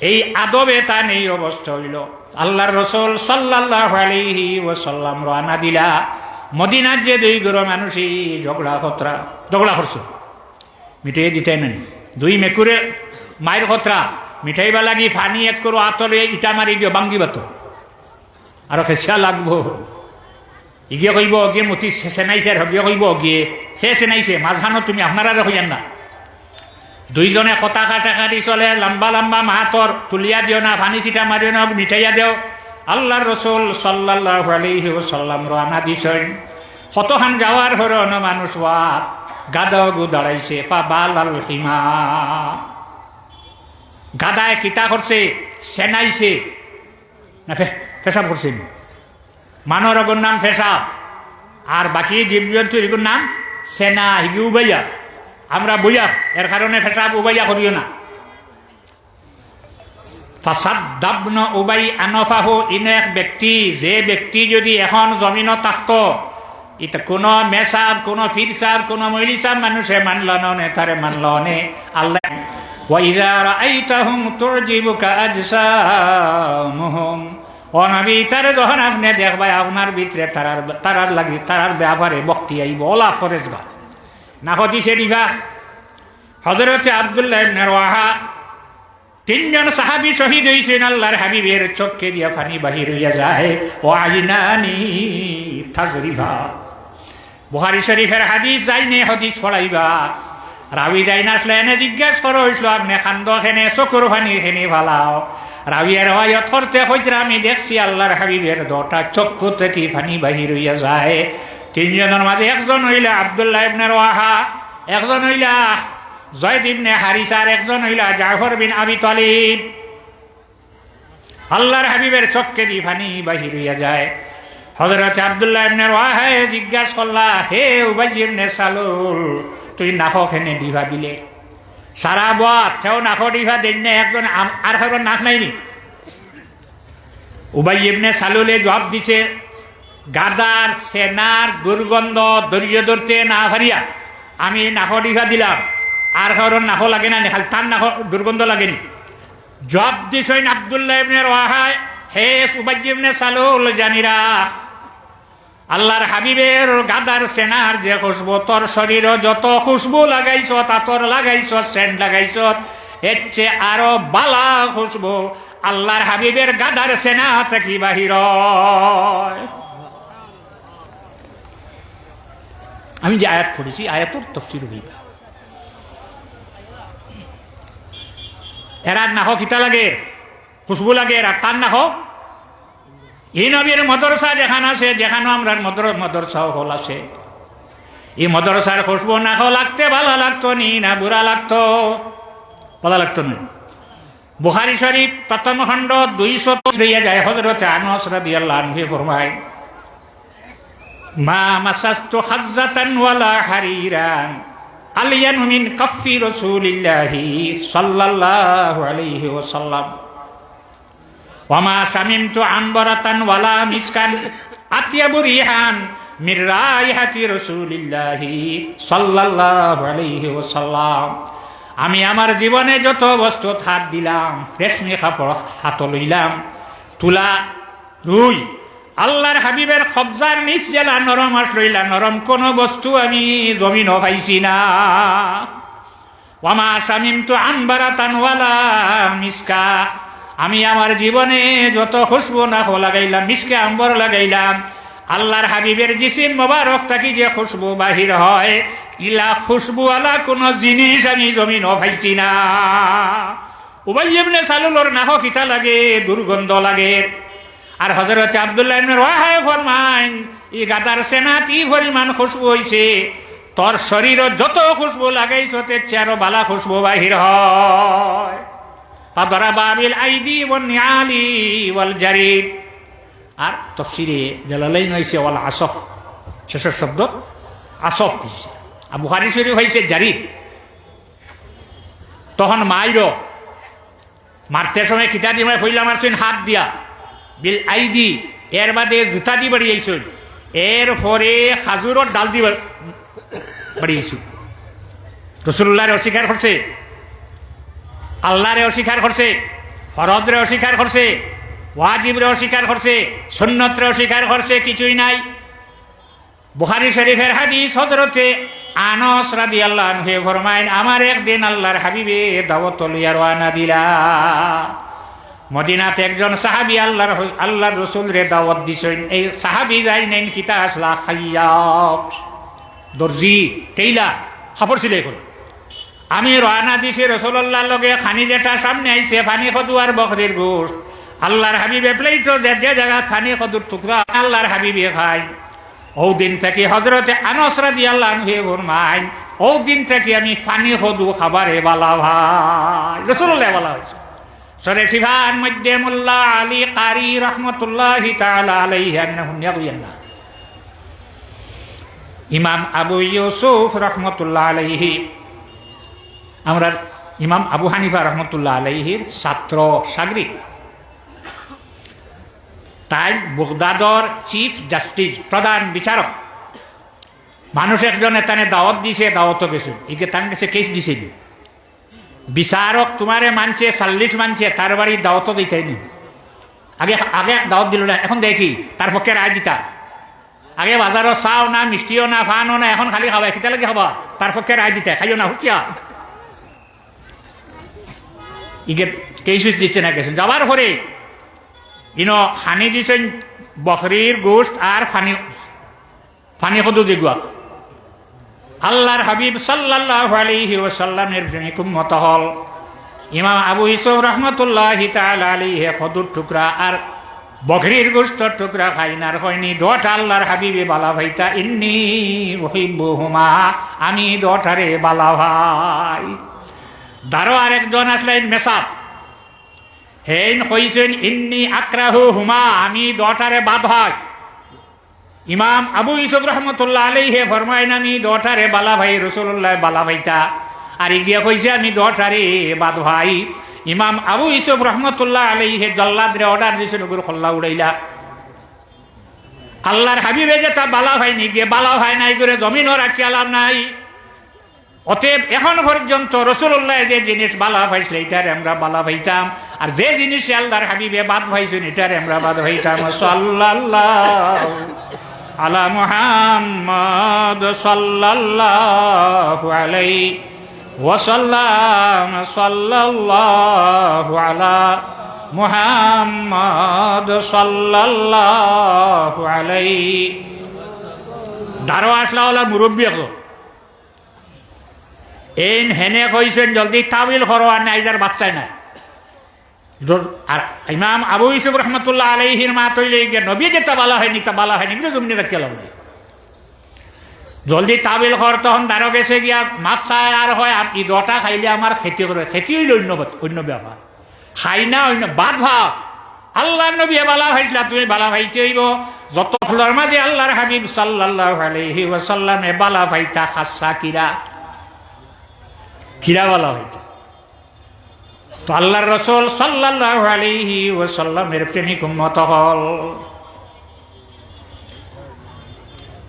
এই আদবে তান এই অবস্থা অইলো। আল্লাহর রসুল সাল্লাল্লাহু আলাইহি ওয়াসাল্লাম রওয়ানা দিলা। মদিনার যে দুই ঘরর মানুষে ঝগড়া খতরা, ঝগড়া করছে, মিটাইয়া দিতায় নানি। দুই মেকুরে মাইর খতরা, মিটাইবার লাগি পানি এক করো আতো লইয়া ইটা মারি দিও, ভাঙ্গিবা তো। আরো খেসা লাগবো। ইগিয়ে কইবো, "অগিয়ে মুতি সে-, সেনাইছে", আর হগিয়ে কইবো, "অগিয়ে হে সেনাইছে।" মাঝখানো তুমি আপনারারে কইয়ার না। দুইজনে কথা কাটাকাটি চলে, লম্বা লম্বা মাতর, তুলিয়া দিও না, পানি ছিটা মারিও না, মিটাইয়া দেও। আল্লাহর রসুল সাল্লাল্লাহু আলাইহি ওয়াসাল্লাম রওয়ানা দিছইন। কতখান যাওয়ার পরে অনো মানুষ ওয়াত, গাধা অগু দাঁড়াইছে, ফাবালাল হিমার। গাধায় কিতা করছে? সেনাইছে। না, ফে-, পেশাব করছে নি? মানর অগুর নাম পেশাব, আর বাকি জীবজন্তুর ইগুর নাম সেনা, হিগি উবাইয়া। আমরা বইয়া, এর কারণে পেশাব উবাইয়া করিও না। ফাসাদ্দাবনু উবাই আনফাহু, ইনো এক ব্যক্তি, যে ব্যক্তি যদি এখন জমিনো থাকতো, ইতা কুনু মেসাব, কুনু পীর সাব, কুনু মৌলভী সাব মানুষে মানলো না নে, তারে মানলো নে। আল্লাহ, "ওয়া ইযা রাআইতাহুম তুজিবুকা আজসামুহুম।" ও নবী, তারে যখন আপনে দেখবায়, আপনার ভিতরে তারার, তারার লাগি, তারার ব্যাপারে ভক্তি আইবো। অলা পরেজগার। নাকো দিছে ডিফা। হযরতে আব্দুল্লাহ ইবনে রওয়াহা তিনজন সাহাবী শহীদ অইছইন, আল্লাহর হাবিবের চক্ষে দিয়া পানি বাহির অইয়া যায়, ওয়া আইনানি তাজরিফা। বুখারী শরীফের হাদিস, যাইনে হাদিস পড়াইবা, রাবি যাইন আছলা, এনে জিজ্ঞাস করা অইছলো, "আপনে কান্দো কেনে, চকুর পানি কেনে ফালাও?" রাবিয়ে রেওয়ায়ত করতে কইতরা, "আমি দেখছি আল্লাহর হাবিবের দুটা চক্ষু থাকি পানি বাহির অইয়া যায়।" তিনজনর মাঝে একজন অইলা আব্দুল্লাহ ইবনে রওয়াহা, একজন অইলা যায়েদ ইবনে হারিসা, আর একজন অইলা জাফর বিন আবি তালিব। আল্লাহর হাবিবের চক্ষেদি পানি বাহির অইয়া যায়। হযরতে আব্দুল্লাহ ইবনে রওয়াহায় জিজ্ঞাস করলা, "হে উবাই ইবনে সালুল, তুই নাকো কেনে ডিফা দিলে?" সারা বয়াত কেউ নাকো ডিফা দেইন না, একজন আম-, আর কারোর নাক নাইনি। উবাই ইবনে সালুলে জবাব দিছে, "গাধার সেনার দুর্গন্ধ ধৈর্য ধরতে না পারিয়া আমি নাকো ডিফা দিলাম, আর কারোর নাকো লাগে না নি, খালি তার নাকো দুর্গন্ধ লাগেনি।" জবাব দিছইন আব্দুল্লাহ ইবনে রওয়াহায়, "হে উবাই ইবনে সালুল, জানিরা, আল্লাহর হাবিবের গাধার সেনার যে খুশবু, তোর শরীরো যত খুশবু লাগাইছত, আতর লাগাইছত, সেন্ট লাগাইছত, এর চেয়ে আরো বালা খুশবু আল্লাহর হাবিবের গাধার সেনা থাকি বাহির অয়।" আমি যে আয়াত পড়ছি, আয়াতর তফসির অইবা। এরার নাকো কিতা লাগে? খুশবু লাগে, এরার তার নাকো। ই নবীর মাদ্রাসা যেখান আছে, যেখানো আমরার মাদ্র-, মাদ্রাসা হল আছে, ই মাদ্রাসার খুশবু নাকো লাগতে বালা লাগতো নি না বুরা লাগতো? বালা লাগতো নি। বুখারী শরীফ প্রথম খণ্ড দুইশো লইয়া যায়, হযরতে আনাস রাদিয়াল্লাহু আনহু ফরমায়, "মা মাসাস্তু খাজ্জাতান ওয়ালা হারিরান আলিয়ানু মিন কাফফি রাসূলিল্লাহি সাল্লাল্লাহু আলাইহি ওয়াসাল্লাম।" "ওয়া মা শামিমতু আম্বরাতান ওয়ালা মিসকান আতিয়াবু রিহান মির রাইহাতি রাসূলিল্লাহি সাল্লাল্লাহু আলাইহি ওয়াসাল্লাম।" আমি আমার জীবনে যত বস্তুত হাত দিলাম, রেশমি কাপড় হাতো লইলাম, তুলা রুই, আল্লাহর হাবিবের কবজার নিচ যেলা নরম আছলো, ইলা নরম কোনো বস্তু আমি জমিনো পাইছি না। "ওয়া মা শামিমতু আম্বারাতান ওয়ালা মিসকা।" আমি আমার জীবনে যত খুশবু নাকো লাগাইলাম, মিশকে আম্বর লাগাইলাম, আল্লাহর হাবিবের জিসিম মোবারক থাকি যে খুশবু বাহির হয়, ইলা খুশবুওয়ালা কোনো জিনিস আমি জমিনো পাইছি না। উবাই ইবনে সালুলর নাকো কিতা লাগে? দুর্গন্ধ লাগে। আর হযরতে আব্দুল্লাহ ইবনে রাওয়াহায় ফরমাইন, "ই গাধার সেনাত ই পরিমাণ খুশবু অইছে, তোর শরীরো যত খুশবু লাগাইছত, এর চেয়ে আরো বালা খুশবু বাহির হয়।" ফাদারাবা বিল আইদি ওয়ান নিআলি ওয়াল জারিদ। আর তফসিরে জালালাইন অইছে ওয়াল আসফ, শেষর শব্দ আসফ অইছে। আর বুখারী শরীফ অইছে জারিদ। তখন মাইরো মারতে সময় কিতা দি মারে? পয়লা মারছইন হাত দিয়া, বিল আইদি, এর বাদে জুতা দি বাড়িয়াইছইন, এর পরে খাজুরর ডাল দি বাড়ি-, বাড়িয়াইছইন। রাসূলুল্লাহরে অস্বীকার করছে, আল্লাহরে অস্বীকার করছে, ফরজরে অস্বীকার করছে, ওয়াজিবরে অস্বীকার করছে, সুন্নতরে অস্বীকার করছে, কিছুই নাই। বুখারী শরীফের হাদিস, হযরতে আনাস রাদিয়াল্লাহু আনহু ফরমাইন, "আমার একদিন আল্লাহর হাবিবে দাওয়াত লইয়া রওয়ানা দিলা। মদিনাত একজন সাহাবী আল্লাহর হ-, আল্লাহর রাসূলরে দাওয়াত দিছইন।" এই সাহাবী যাইন নাইন কিতা আছলা? খাইয়াত, দর্জি, টেইলার, কাপড় সিলাই করে। আমি রওয়ানা দিছি রাসূলুল্লাহর লগে, খানি যেটা সামনে আইছে, পানি কদু আর বকরির গোশত। আল্লাহর হাবিবে প্লেটো যে, যে জাগাত পানি কদুর টুকরা, আল্লাহর হাবিবে খাইন। অউ দিন থাকি হযরতে আনাস রাদিয়াল্লাহু আনহু ফরমাইন, অউ দিন থাকি আমি পানি কদু খাবারে বালা পাই। রাসূলুল্লাহ বালা পাইছইন। শরে শিফার মধ্যে মোল্লা আলী কারি রহমতুল্লাহি তাআলা আলাইহি আন্নাহু ইয়াগুইয়ান্না। ইমাম আবু ইউসুফ রহমতুল্লাহ আলাইহি, আমরার ইমাম আবু হানিফা রহমতুল্লাহ আলাইহির ছাত্র শাগরিদ। তাইন বগদাদর চিফ জাস্টিস, প্রধান বিচারক, মানুষ একজনে তানে দাওয়াত দিছে, দাওয়াতো গেছে, ইগে তান গেছে কেস দিছে নি? বিচারক তুমারে মানছে, চাল্লিশ মানছে, তার বাড়ি দাওয়াতো দিতায় নি? আগে, আগে দাওয়াত দিল না, এখন দেখি তার পক্ষে রায় দিতা। আগে বাজারো চাও না, মিষ্টিও না, পানও না, এখন খালি খাবায়, কিতা লাগি খাবা? তার পক্ষে রায় দিতায়, খাইও না, হুঁশিয়া। ইগে কেস দিছে না গেছে। যাওয়ার পরে ইনো খানি দিছেন বকরির গোশত আর পানি, পানি কদু যেগুয়া। আল্লাহর হাবিব সাল্লাল্লাহু আলাইহি ওয়াসাল্লামের প্রেমিক উম্মত অকল, ইমাম আবু ইউসুফ রহমতুল্লাহি তাআলা আলাইহি কদুর টুকরা আর বকরির গোশতর টুকরা খাইন আর কইন নি দুটা আল্লাহর হাবিবে বালা পাইতা, "ইন্নী উহিব্বুহুমা, আমি দুটারে বালা পাই।" দারো আরেকজন আসলেন মেসাব, হেইন কইছেন, "ইন্নী আকরাহুহুমা, আমি দুটারে বাদ পাই।" ইমাম আবু ইউসুফ রহমতুল্লাহ আলাইহি ফরমাইন, "আমি দুটারে বালা পাই, রাসূলুল্লাহ বালা পাইতা।" আর ইগিয়ে কইছে, "আমি দুটারে বাদ পাই।" ইমাম আবু ইউসুফ রহমতুল্লাহ আলাইহি জল্লাদরে অর্ডার দিছেন, ওগুর কল্লা উড়াইলা। আল্লাহর হাবিবে যেটা বালা পাইন, ইগিয়ে বালা পায় না, ইগুরে জমিনো রাখিয়া লাভ নাই। অতএব এখন পর্যন্ত রাসূলুল্লাহ যে জিনিস বালা পাইছলা, ইটারে আমরা বালা পাইতাম, আর যে জিনিসে আল্লাহর হাবিবে বাদ পাইছইন, ইটারে আমরা বাদ পাইতাম। সাল্লাল্লাহু আলা মুহাম্মদ সাল্লাল্লাহু আলাইহি ওয়াসাল্লাম, সাল্লাল্লাহু আলা মুহাম্মদ সাল্লাল্লাহু আলাইহি। দারো আসলা অলা মুরব্বি একজন। এইন হেনে কইছেন, "জলদি তাবিল করো, আর নাই যার বাস্তায় নাই।" র-, আর ইমাম আবু ইউসুফ রহমতুল্লাহ আলাইহির মাত অইলে গিয়া, "নবী যেটা বালা পাইন, ইটা বালা পাইন, ইগুরে জমিনো রাখিয়া লাভ নাই।" জলদি তাবিল কর, তখন দারো গেছে গিয়া মাফ চায় আর কয়, "আম-, ই দুটা খাইলে আমার ক্ষতি করে।" ক্ষতি অইলে অইন্য বাত-, অইন্য ব্যাপার। খাই না অইন্য বাদ পাও। আল্লাহর নবীয়ে বালা পাইছলা, তুমি বালা পাইতে অইবো। যত অকলর মাঝে আল্লাহর হাবিব সাল্লাল্লাহু আলাইহি ওয়াসাল্লামে বালা পাইতা খাসা কিরা, কিরা বালা পাইতা। তো আল্লাহর রাসূল সাল্লাল্লাহু আলাইহি ওয়াসাল্লামের প্রেমিক উম্মত অকল,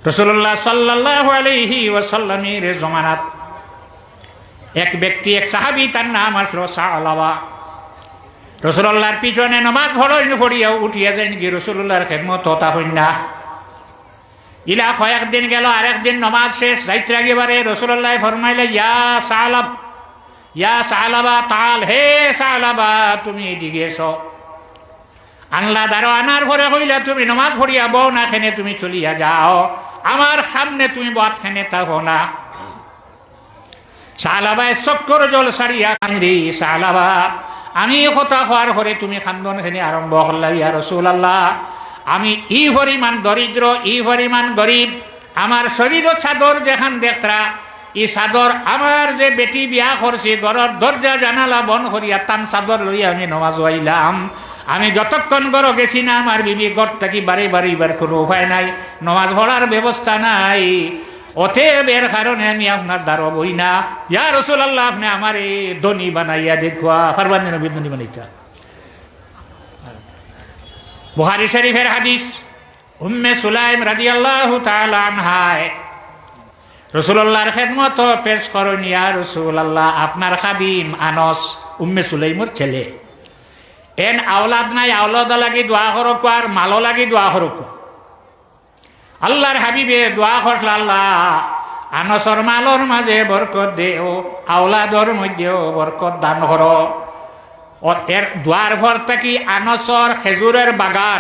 রাসূলুল্লাহ সাল্লাল্লাহু আলাইহি ওয়াসাল্লামের জমানাত এক ব্যক্তি, এক সাহাবী, তার নাম আসলো সালাবা। রাসূলুল্লাহর পিছনে নমাজ পড়ইন, পড়িয়া উঠিয়া যাইন গি রাসূলুল্লাহর খেদমতো, তা অইন না। ইলা কয়েকদিন গেল, আরেকদিন নমাজ শেষ, যাইতরা গিবারে রাসূলুল্লাহ ফরমাইলা, "ইয়া সালাব, ইয়া সালাবা, তাআল, হে সালাবা, তুমি ইদিকে এসো।" আনলা দারো আনার পরে কইলা, "তুমি নমাজ পড়িয়া বও না, কেনে তুমি চলিয়া যাও, আমার সামনে তুমি বওয়াত কেনে থাকো না।" সালাবায় চক্ষর জল ছাড়িয়া কান্দি, "সালাবা, আমি কথা কওয়ার পরে তুমি কান্দন কেনে আরম্ভ করলা, ইয়া রাসূলুল্লাহ? আমি ই পরিমাণ দরিদ্র, ই পরিমাণ গরিব, আমার শরীরর চাদর যেখান দেখতরা, ই চাদর আমার যে বেটি বিয়া করছি, ঘরর দরজা জানালা বন্ধ করিয়া তান চাদর লইয়া আমি নমাজ আইলাম। আমি যতক্ষণ ঘরো গেছি না, আমার বিবি ঘর থাকি বারে বারে ইবার কোনো উপায় নাই, নমাজ পড়ার ব্যবস্থা নাই। অতএব এর কারণে আমি আপনার দারো বই না। ইয়া রাসূলুল্লাহ, আপনে আমারে ধনী বানাইয়া দেখুয়া।" পারবা নি নবীরে ধনী বানাইতা? বুখারী শরীফের হাদিস। উম্মে সুলাইম রাদিয়াল্লাহু তাআলা আনহায় রাসূলুল্লাহর খেদমতো পেশ করইন, "ইয়া রাসূলুল্লাহ, আপনার খাদিম আনস, উম্মে সুলাইমর ছেলে, এন আওলাদ নাই, আওলাদর লাগি দোয়া করউক্কা, আর মালর লাগি দোয়া করউক্কা।" আল্লাহর হাবিবে দোয়া করলা, "আল্লাহ, আনসর মালর মাঝে বরকত দেও, আওলাদর মধ্যেও বরকত দান করো।" ও এর দোয়ার পর থাকি আনসর খেজুরের বাগান,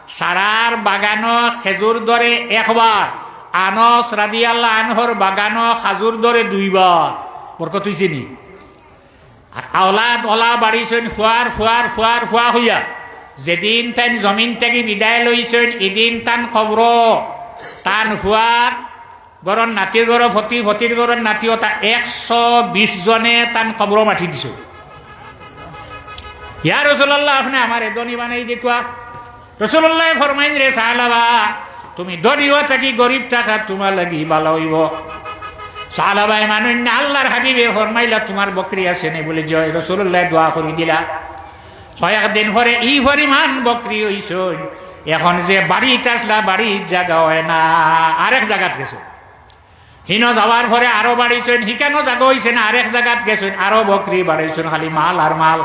সারার বাগানো খেজুর ধরে একবার, আনস রাদিয়াল্লাহু আনহুর বাগানো খাজুর ধরে দুইবার। বরকত অইছে নি? আর আওলাদ অলা বাড়িছইন ফুয়ার, ফুয়ার, ফুয়ার, ফুয়া হইয়া। যেদিন তাইন জমিন থাকি বিদায় লইছইন, ইদিন তান কবরো, তান ফুয়ার ঘরর নাতির ঘরো ফতি, ফতির ঘরর নাতি, অতা একশো বিশ জনে তান কবরো মাটি দিছইন। ইয়া রাসূলুল্লাহ, আপনে আমারে ধনী বানাই দেখুয়া। রাসূলুল্লাহ ফরমাইন, "রে সালাবা, তুমি ধনী অওয়া থাকি গরিব থাকা তুমার লাগি ভালা অইবো।" সালাবায় মানইন না, আল্লাহর হাবিবে ফরমাইলা, "তুমার বকরি আছে নি?" বলে, "জি অয়।" রাসূলুল্লাহ দোয়া করি দিলা। কয়েকদিন পরে ই পরিমাণ বকরি অইছইন, এখন যে বাড়িত আসলা, বাড়িত জাগা অয় না, আরেক জাগাত গেছে। হিনো যাওয়ার পরে আরো বাড়িছইন, হিকানো জাগা অইছে না, আরেক জাগাত গেছইন, আরো বকরি বাড়াইছইন, খালি মাল আর মাল।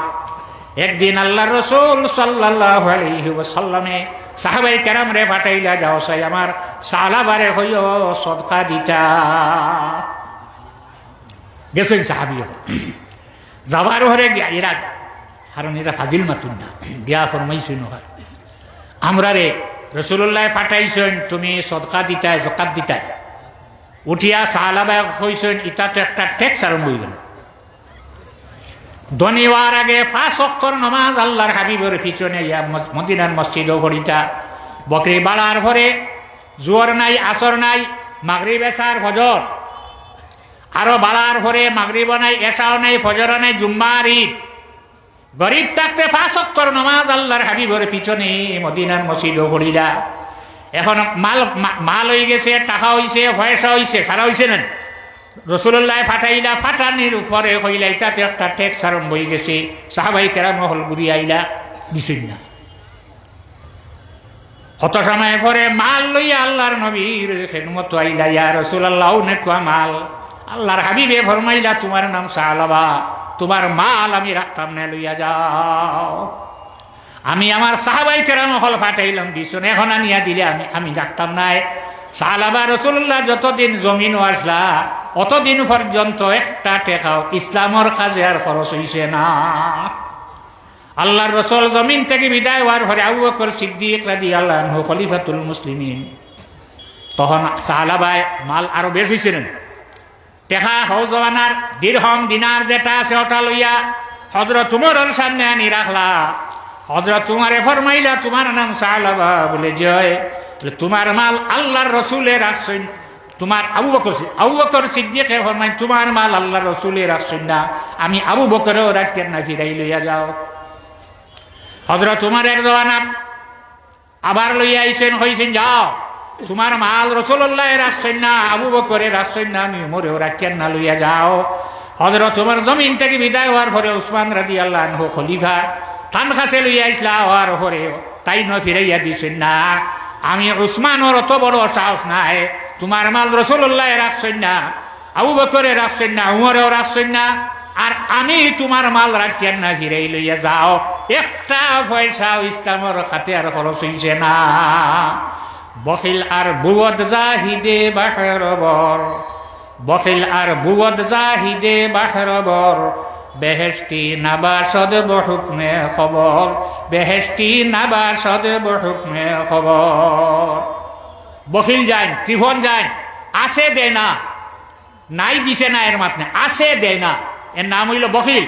একদিন আল্লাহর রসুল সাল্লাল্লাহু আলাইহি ওয়াসাল্লামে সাহাবায়ে কেরামরে পাঠাইলা, "যাও চাই আমার সালাবারে কইও সদকা দিতা।" গেছইন সাহাবী অকল। যাওয়ার পরে গিয়া এরা, কারণ এরা ফাজিল মাতুন না, গিয়া ফরমাইছইন, "আমরারে রাসূলুল্লায় পাঠাইছইন, তুমি সদকা দিতায়, যাকাত দিতায়।" উঠিয়া সাহাবায় কইছইন, "ইতা তো একটা ট্যাক্স আরম্ভ অইগেল।" ধনী অওয়ার আগে পাঁচ ওয়াক্তর নামাজ আল্লাহর হাবিবর পিছনে ইয়া মস-, মদিনার মসজিদো পড়িতা। বকরি বাড়ার পরে জোহর নাই, আসর নাই, মাগরিব, এশার, ফজর। আরো বাড়ার পরে মাগরিবও নাই, এশাও নাই, ফজরও নাই, জুম্মা আর ঈদ। গরিব থাকতে পাঁচ ওয়াক্তর নামাজ আল্লাহর হাবিবর পিছনে মদিনার মসজিদো পড়িলা। এখন মাল, মা-, মাল অইগেছে, টেকা অইছে, পয়সা অইছে, সারা অইছে না? রাসূলুল্লায় পাঠাইলা, পাঠানির উপরে কইলা, "ইতাতে একটা ট্যাক্স আরম্ভ অইগেছে।" সাহাবায়ে কেরাম অকল ঘুরি আইলা, দিছইন না। কত সময় পরে মাল লইয়া আল্লাহর নবীর খেদমতো আইলা, "ইয়া রাসূলুল্লাহ, অনেক মাল।" আল্লাহর হাবিবে ফরমাইলা, "তুমার নাম সালাবা, তুমার মাল আমি রাখতাম না, লইয়া যাও। আমি আমার সাহাবায়ে কেরাম অকল পাঠাইলাম পিছনে, এখন আনিয়া দিলে আমি, আমি রাখতাম না।" সালাবা রাসূলুল্লাহ যতদিন জমিনো আছলা, অতদিন পর্যন্ত একটা টেকাও ইসলামর কাজে আর খরচ অইছে না। আল্লাহর রসুল জমিন থাকি বিদায় অওয়ার পরে আবু বকর সিদ্দিক রাদিয়াল্লাহু আনহু খলিফাতুল মুসলিমিন। তখন সাহাবায় মাল আরো বেশ অইছে না। টেকা হউ জমানার দিরহম দিনার যেটা আছে ওটা লইয়া হযরত উমরর সামনে আনি রাখলা। হযরত উমরে ফরমাইলা, "তুমার নাম সালাবা?" বলে, "জি অয়।" বলে, "তুমার মাল আল্লাহর রসুলে রাখছইন।" তুমার আবু বকর সি-, আবু বকর সিদ্দিকে ফরমাইন, "তুমার মাল আল্লাহর রসুলে রাখছইন না, আমি আবু বকরেও রাখিয়ার না, ফিরাই লইয়া যাও।" হযরত উমর এক জমানাত আবার লইয়া আইছইন, কইছইন, "যাও, তুমার মাল রাসূলুল্লায় রাখছইন না, আবু বকরে রাখছইন না, আমি উমরেও রাখিয়ার না, লইয়া যাও।" হযরত উমর জমিন থাকি বিদায় অওয়ার পরে উসমান রাদিয়াল্লাহু আনহু খলিফা, তান কাছে লইয়া আইছলা, অওয়ার পরে তাইন ফিরাইয়া দিছইন না। আমি উসমানর অত বড় সাহস নাই, তুমার মাল রাসূলুল্লায় রাখছইন না, আবু বকরে রাখছইন না, উমরেও রাখছইন না, আর আমি তুমার মাল রাখিয়ার না, ফিরাই লইয়া যাও। একটা পয়সাও ইসলামর খাতে আর খরচ অইছে না। বখিল আর বুবদ জাহিদে বাহরবর, বখিল আর বুবদ জাহিদে বাহরবর, বেহেশতি নাবাসদ বহুকমে খবর, বেহেশতি নাবাসদ বহুকমে খবর। বখিল যাইন, কৃপণ যাইন, আছে দেয় না, নাই দিছে না, এর মাত নাই, আছে দেয় না, এর নাম অইলো বখিল।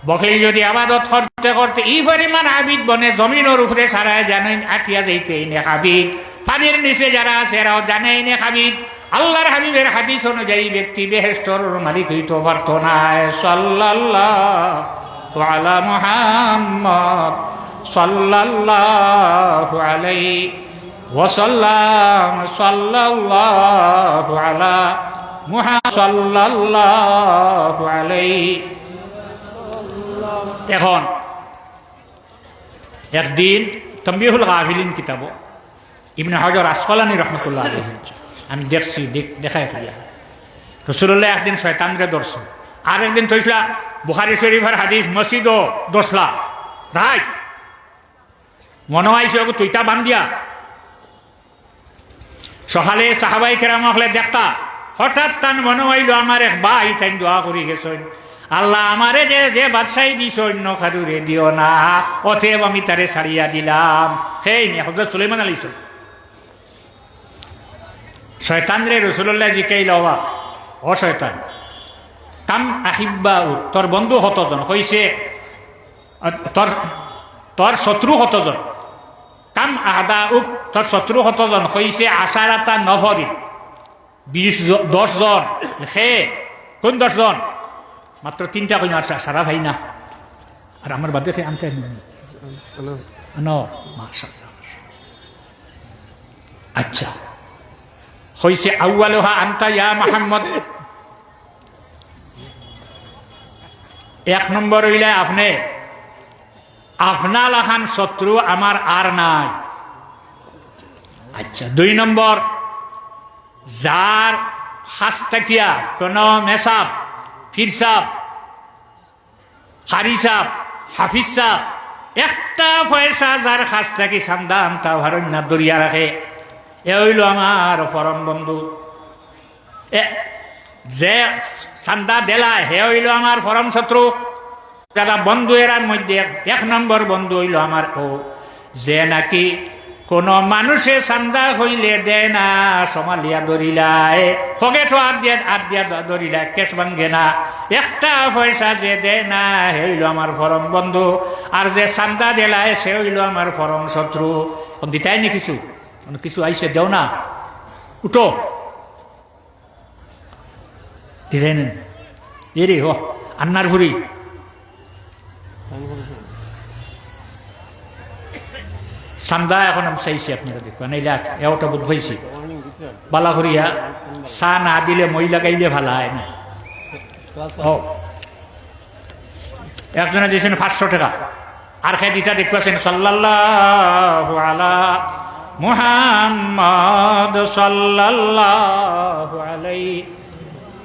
বখিল যদি আবাদত করতে করতে ই পরিমাণ আবিদ বনে, জমিনর উপরে সারায় জানইন আটিয়া যাইতে ইনে হাবিদ, পানির নিচে যারা আছে এরাও জানে ইনে হাবিদ। আল্লাহর হাবিবের হাদিস অনুযায়ী ব্যক্তি বেহেশতর মালিক অইতো পারতো নায়। সাল্লাল্লাহু আলা মুহাম্মদ, সাল্লাল্লাহু আলাইহি ওয়াসাল্লাম, সাল্লাল্লাহু আলা মুহা-, সাল্লাল্লাহু আলাইহি। এখন একদিন তম্বিহুল গাফিলিন কিতাবো ইবনে হাজার আসকালানী রহমতুল্লাহ আলাইহি, আমি দেখছি, দেখ-, দেখাই করিয়া, রাসূলুল্লাহ একদিন শয়তানরে ধরছইন, আর একদিন চইছলা বুখারী শরীফের হাদিস, মসজিদো ধরছলা, রাইত মনো আইছে ওগো তুইতা বান্ধিয়া। সকালে সাহাবায়ে কেরাম অকলে দেখতা, হঠাৎ তান মনো আইলো, "আমার এক ভাই তাইন দোয়া করি গেছইন, আল্লাহ আমারে যে, যে বাদশাহী দিছো অন্য কারুরে দিও না, অতএব আমি তারে ছাড়িয়া দিলাম।" সেই নিয়ে হযরত সুলাইমান আলাইহিস সালাম। শয়তানরে রাসূলুল্লাহ জিকাইলা, "ওবা, ও শয়তান, কাম আহিব্বাউক, তোর বন্ধু কতজন?" কইছে, "আ, তোর, তোর শত্রু কতজন?" "কাম আদাউক, তোর শত্রু কতজন?" কইছে, "আশারাতা নফরিন, বিশ জ-, দশ জন।" হে, কোন দশ জন? মাত্র তিনটা কইন, আর সা-, সারা ভাই না। আর আমার বাদে কে আনতে আনো। আনো, মাশাআল্লাহ। আচ্ছা। কইছে, "আউয়ালুহা আনতা ইয়া মুহাম্মদ।" এক নম্বর অইলে আপনে, আপনা লাখান শত্রু আমার আর নাই। আচ্ছা, দুই নম্বর, যার কাছ থাকিয়া কোনো মেসাব, ফিরসাব, কারি সাব, হাফিজ সাব, একটা পয়সা যার কাছ থাকি চান্দা আনতা পারইন না, ধরিয়া রাখে, এ অইলো আমার পরম বন্ধু। এ, যে চান্দা দেলায়, হে অইলো আমার পরম শত্রু। যারা বন্ধু, এরার মধ্যে এক, এক নম্বর বন্ধু অইলো আমার ও, যে নাকি কোনো মানুষে চান্দা কইলে দেয় না, সমালিয়া ধরিলায়, পকেটো হাত দিয়া, হাত দিয়া ধ-, ধরিলায়, কেশ ভাঙ্গে না। একটা পয়সা যে দেয় না, হে অইলো আমার পরম বন্ধু। আর যে চান্দা দেলায়, সে অইলো আমার পরম শত্রু। অখন দিতায় নি কিছু? অখন কিছু আইছে, দেও না, উঠো। দিতায় নি? এরে, ও, আন্নার ফুরি। চান্দা অখন আমি চাইছি, আপনারা দেখবা, নাইলে আত-, এ ওটা বুঝ পাইছি। বালা করিয়া চা না দিলে মই লাগাইলে ভালা অয় না। ও, একজনে দিছইন পাঁচশো টেকা, আর কে দিতা দেখবা চাইন, সাল্লাল্লাহু আলা মুহাম্মদ সাল্লাল্লাহু আলাইহি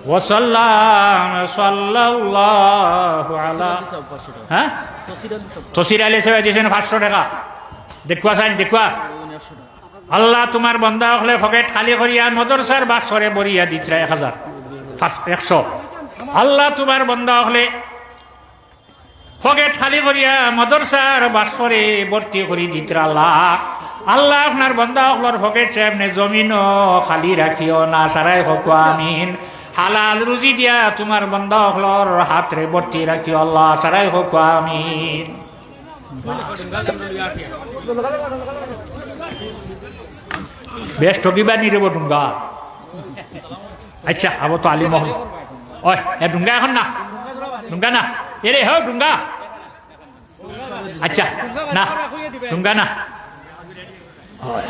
ওয়াসাল্লাম, সাল্লাল্লাহু আলা, হ্যাঁ? তসির আলী সাহেব দিছইন পাঁচশো টেকা। দেখবা চাইন, দেখবা। আল্লাহ, তুমার বন্দা অকলে পকেট খালি করিয়া মাদ্রাসার বাক্সরে ভরিয়া দিতরা এক হাজার, পাঁচ, একশো। আল্লাহ, তুমার বন্দা অকলে পকেট খালি করিয়া মাদ্রাসার বাক্সরে ভর্তি করি দিতরা আল্লাহ। আল্লাহ, আপনার বন্দা অকলর পকেট এমনে জমিনও খালি রাখিও না, সারাই কউক্কা আমিন। হালাল রুজি দিয়া তুমার বন্দা অকলর হাতরে ভর্তি রাখিও আল্লাহ, সারাই কউক্কা আমিন। বেশ ঠগিবা নি রে বা ডুঙ্গা। আচ্ছা, আবো তো আলী মহল। ওই, এ ডুঙ্গা অখন না। ডুঙ্গা না। এরে হো ডুঙ্গা। আচ্ছা, না। ডুঙ্গা না। ওই,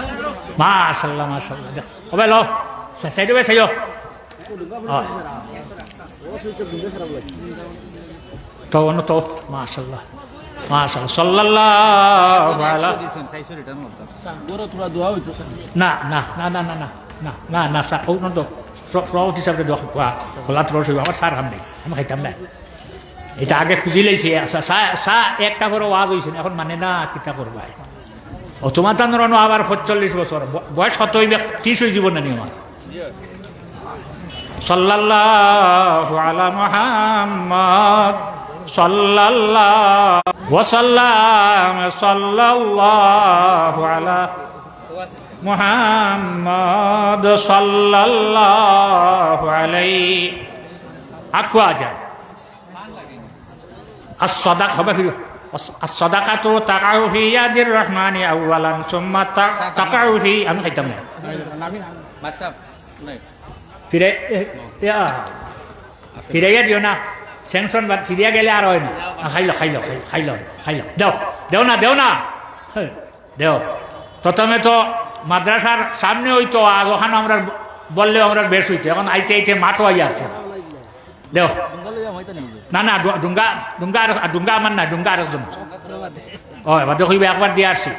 মাশাআল্লাহ, মাশাআল্লাহ। দেখ, ও ভাই, লো। সা-, সাইডে ভাই, সাইডে। ওই। তো, অন্য তো, মাশাআল্লাহ। মাশাআল্লাহ। সাল্লাল্লাহু আলা। না, না, না, না, না, না, না, না, না, স্যার, ও, না, তো, স-, সভাপতি সাহেবরে দোয়া, ওয়া, ওলা তো রসই, আমার স্যার হাম নেই, আমি খাইতাম না। এটা আগে খুঁজি লাইছি, চা, চা, চা একটা করে ওয়াজ অইছে না, অখন মানে না, কিতা করবা? ও, তুমার তান রনো আবার পঁয়তাল্লিশ বছর, ব-, বয়স কত অইবে? ত্রিশ অইযিবো না নি আমার? সাল্লাল্লাহু আলা মুহাম্মদ, সাল্লাল্লাহু ওয়া সাল্লাম, সাল্লাল্লাহু আলা মুহাম্মদ, সাল্লাল্লাহু আলাইহি। আকুয়া যা। আস-সাদাক-, হবে কি? আস-, আস-সাদাকাতু তাকাউ ফি ইয়াদির রহমানি আউয়ালান, সুম্মা তা-, তাকাউ ফি, আমি খাইতাম না। ফিরে, এ, ইয়া, ফিরাইয়া দিও না। Sanction বাদ ফিরিয়া গেলে আর অয় না। আ, খাইলো, খাইলো, খাই-, খাইলো, খাইলো। দেও, দেও না, দেও না। দেও। প্রথমে তো মাদ্রাসার সামনে অইতো, আজ অখানো আমরা বললেও আমরা বেশ অইতো। অখন আইতে আইতে মাঠও আইয়া আছে। দেও। না, না, ডু-, ডুঙ্গা, ডুঙ্গা আর, ডুঙ্গা আমার না, ডুঙ্গা আরেকজন। ও, এবার তো কইবে একবার দিয়া আসছি।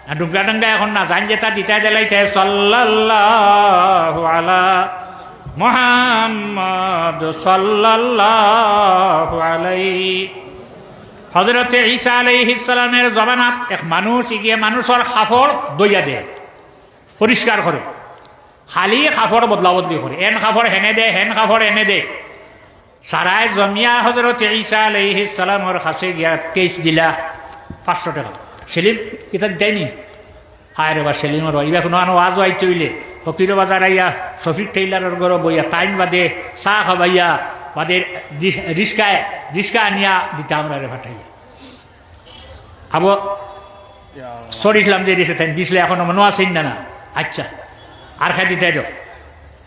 না, ডুঙ্গা ডুঙ্গা অখন না, জান যেতা দিতা দিলাইতে, সাল্লাল্লাহু আলা মুহাম্মদ, সাল্লাল্লাহু আলাইহি। হযরতে ঈসা আলাইহিস সালামের জমানাত এক মানুষ ইগিয়ে মানুষর কাপড় ধইয়া দেয়, পরিষ্কার করে। খালি কাপড় বদলা বদলি করে, এন কাপড় হেনে দে, হেন কাপড় এনে দে। সারায় জমিয়া হযরতে ঈসা আলাইহিস সালামর কাছে গিয়া case দিলা পাঁচশো টেকা। সেলিম, কিতা দেয়নি? হায় রে বা সেলিমর বা, ইবা কুনু আনো ওয়াজও আইতে অইলে, ফকির বাজার আইয়া, শফিক টেইলারর ঘরো বইয়া, তাইন বাদে চা খাবাইয়া, বাদে রি-, রিস্কায়, রিস্কা আনিয়া দিতা আমরারে ফাটাইয়া। আবো, সরিছিলাম যে দিছে, তাইন দিছলে অখনো মনো আছে না, না? আচ্ছা, আর খাই দিতে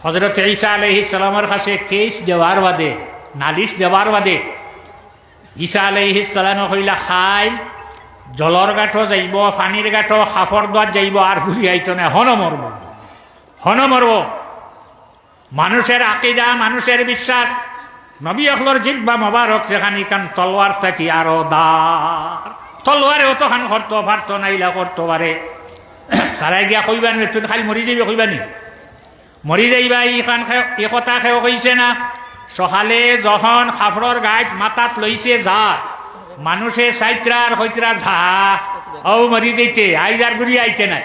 হজরত ঈসা আলাইহিস সালামর কাছে case দেওয়ার বাদে, নালিশ দেওয়ার বাদে, ঈসা আলাইহিস সালামে কইলা, "খাইল জলর গাটো যাইবো, পানির গাটো কাপড় ধোয়াত যাইবো, আর ঘুরি আইতো না, হনো মরবো, হনো মরবো।" মানুষের আকিদা, মানুষের বিশ্বাস, নবী অকলর জিব্বা মোবারক যেখান ইখান তলোয়ার থাকি আরো দার। তলোয়ারে অতখান করতো পারতো না, ইলা করতো পারে। তারাই গিয়া কইবানি, "তুই খাইল মরি যাইবে," কইবানি। মরি যাইবা, ইখান খে-, ই কথা কেউ কইছে না। সকালে যখন কাপড়র গাইট মাথাত লইছে যা, মানুষে চাইতরা আর কইতরা যা, অউ মরি যাইতে, আইজ আর ঘুরি আইতে নায়।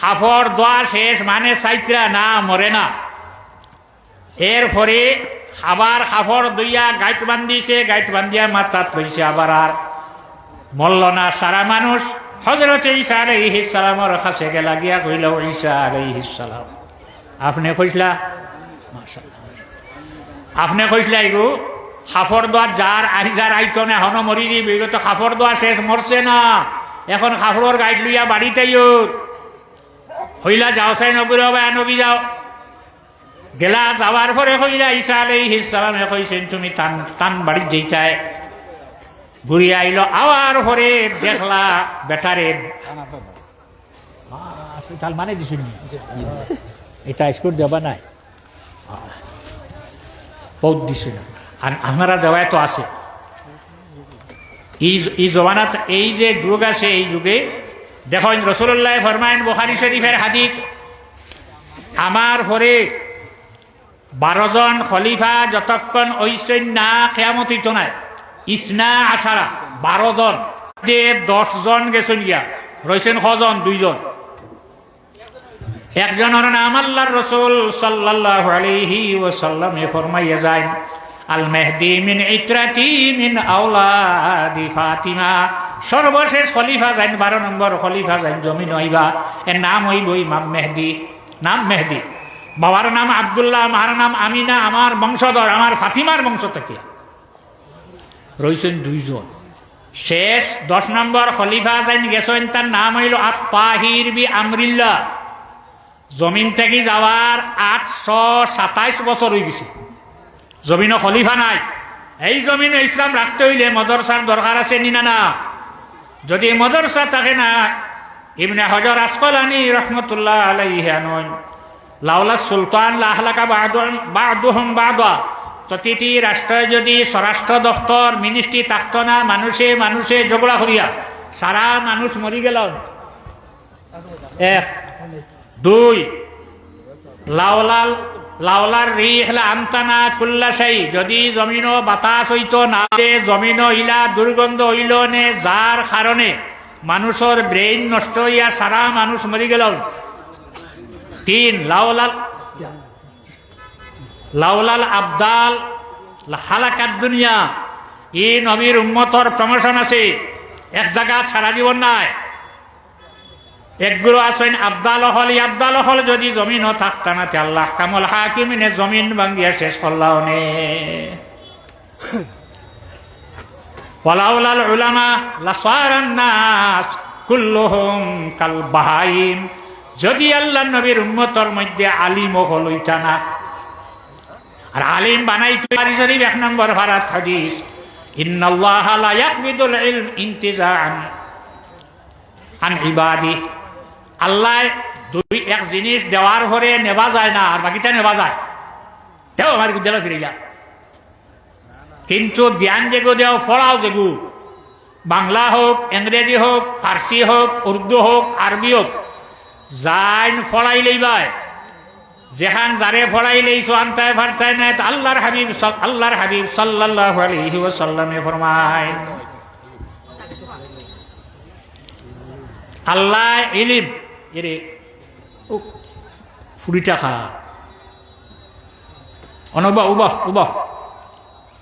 কাপড় ধোয়া শেষ মানে চাইতরা না, মরে না। এরপরে আবার কাপড় ধইয়া গাইট বান্ধিছে, গাইট বান্ধিয়া মাথাত লইছে, আবার আর মরল না। সারা মানুষ হযরত ঈসা আলাইহিস সালামর কাছে গেলা, গিয়া কইল, "ঈসা আলাইহিস সালাম, আপনে কইছলা, মাশাআল্লাহ, আপনে কইছলা ইগু কাপড় ধোয়া যার, আইজ আর আইতো না, হনো মরি যাইবো, ইগু তো কাপড় ধোয়া শেষ, মরছে না, এখন কাপড়র গাইট লইয়া বাড়িত আইও।" কইলা, "যাও চাই নবীর বাবা, নবী যাও।" গেলা, যাওয়ার পরে কইলা, ঈসা আলাইহিস সালামে কইছইন, "তুমি তান, তান বাড়িত যাইতায়।" ঘুরি আইল, আওয়ার পরে দেখলা বেটারে। আহ, তাল মানে দিছইন নি? এটা স্কুল দেবা নাই? আহ, বহুত দিছইন। আর আপনারা দেওয়ায় তো আছে। এই জ-, এই জমানাত এই যে যুগ আছে, এই যুগে দেখইন, রাসূলুল্লাহ ফরমাইন, বুখারী শরীফের হাদিস, "আমার পরে বারো জন খলিফা যতক্ষণ অইছইন না, কিয়ামত অইতো নায়।" ইসনা আশারা, বারো জন, যে দশ জন গেছইন গিয়া, রইছইন কজন? দুইজন। একজনর নাম আল্লাহর রাসূল সাল্লাল্লাহু আলাইহি ওয়াসাল্লামে ফরমাইয়া যাইন, "আল মেহদি মিন ইতরাতি মিন আওলাদি ফাতিমা।" সর্বশেষ খলিফা যাইন, বারো নম্বর খলিফা যাইন, জমিন অইবা, এর নাম অইবো ইমাম মেহদি। নাম মেহদি। বাবার নাম আব্দুল্লাহ, মার নাম আমিনা, আমার বংশধর, আমার ফাতিমার বংশ থাকিয়া। রইছইন দুইজন। শেষ দশ নম্বর খলিফা যাইন গেছইন, তার নাম অইল আত-তাহির বি আমরিল্লাহ। জমিন থাকি যাওয়ার আটশো সাতাইশ বছর অইগেছে। জমিনো খলিফা নাই। এই জমিনো ইসলাম রাখতে অইলে মাদ্রাসার দরকার আছে নি না, না? যদি মাদ্রাসা থাকে না, ইবনে হজর আসকালানী রহমতুল্লাহ আলাইহি আনইন, "লাউলা সুলতান লাহলাকা বাদু-, বাদুহুম বাদা।" প্রতিটি রাষ্ট্রে যদি স্বরাষ্ট্র দপ্তর, মিনিস্ট্রি থাকতো না, মানুষে মানুষে ঝগড়া করিয়া সারা মানুষ মরি গেল। এক। দুই, লাউলাল, লাউলার রিহ লা আমতানা কুল্লা শাই, যদি জমিনো বাতাস অইতো না, জমিনো ইলা দুর্গন্ধ অইল নে, যার কারণে মানুষর ব্রেইন নষ্ট অইয়া সারা মানুষ মরি গেল। তিন, লাউলাল, লাউলাল আবদাল হালাকাত দুনিয়া, ই নবীর উম্মতর প্রমোশন আছে, এক জাগাত সারা জীবন নাই। একগুলো আছইন আবদাল অকল, ই আবদাল অকল যদি জমিনো থাকতা না, তে আল্লাহ আহকামুল হাকিমিনে জমিন ভাঙ্গিয়া শেষ করলা অনে। ওয়ালাউলাল উলামা লাসারান নাস কুল্লুহুম কাল বাহাইম। যদি আল্লাহর নবীর উম্মতর মধ্যে আলিম অকল অইতা না, আর আলিম বানাইতো, বুখারী শরীফ এক নম্বর পারাত হাদিস, "ইন্নাল্লাহা লা ইয়াকবিদুল ইলম ইনতিজাআন আন ইবাদি।" আল্লাহ দুই এক জিনিস দেওয়ার পরে নেবা যায় না, আর বাকিটা নেবা যায়। দেও আমার গুদ্দালা ফিরে যা। কিন্তু জ্ঞান যেগু দেও, পড়াও যেগু, বাংলা হোক, ইংরেজি হোক, ফার্সি হোক, উর্দু হোক, আরবি হোক, যাইন পড়াইলেই বায়। যেখান যারে পড়াইলেই সোয়ান্তায় ফারতায় নাই, তো আল্লাহর হাবিব সাল-, আল্লাহর হাবিব সাল্লাল্লাহু আলাইহি ওয়াসাল্লামে ফরমায়, আল্লাহ ইলিম, এরে, ও, ফুড়িটা খা। অনবা, উবা, উবা।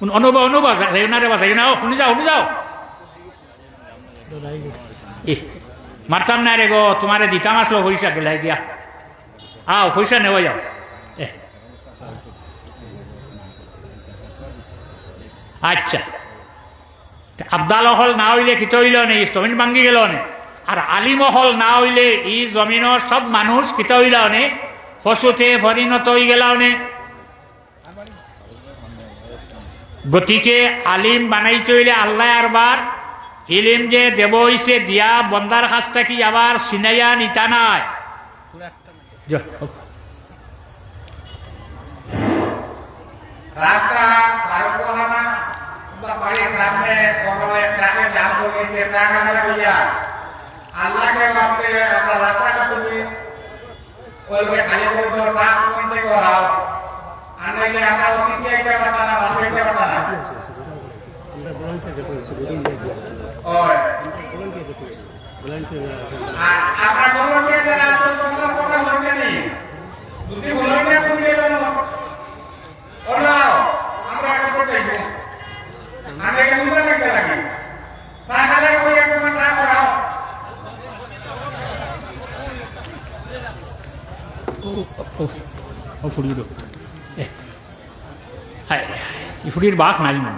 উন-, অনবা, অনবা, যা-, যাইও না রে বা, যাইও না, ও, হুনি যাও, হুনি যাও। এ, মারতাম না রে গো, তোমারে দিতাম আসলো পয়সা গেলাই গিয়া। আও, পয়সা নেওয়া যাও। এ। আচ্ছা। তে আবদাল অকল না অইলে কিতা অইলা অনে, ই জমিন ভাঙ্গি গেল অনে। আর আলিম অকল না অইলে ই জমিনর সব মানুষ কিতা অইলা অনে, পশুতে পরিণত অই গেলা অনে। গতিকে আলিম বানাইতে অইলে আল্লাহ আরবার ইলিম যে দেব অইছে দিয়া বন্দার কাছ থাকি আবার ছিনাইয়া নিতা নায়। যা, হোক। রাস্তা পার করলা না, বা বাড়ির সামনে কোনো এক ট্রাকে জাম করে দিছে, ট্রাক আনা হইয়া। আল্লাহকে মাফ করে আমরা রাস্তাটা তুমি ওই লোকে খালি করে দিল, ট্রাক কোন থেকে ওরাও। আর নাইলে আমরা অতিথি আইতে পারতাম না, মানুষ আইতে পারতাম না। ওই। আর আমরা ভলান্টিয়ার যারা আছো, তোমাদের কথা বলতে নেই। যদি ভলান্টিয়ার করতে পারো, ওরাও, আমরা এখন করতে দিব। আমরা এখন উল্টা করতে লাগি। তাহলে ওই এক ঘন্টা করাও। ও, ও, ও ফুড়ি উঠো। এ, হায়, এই ফুড়ির বাপ নাই মনে হয়।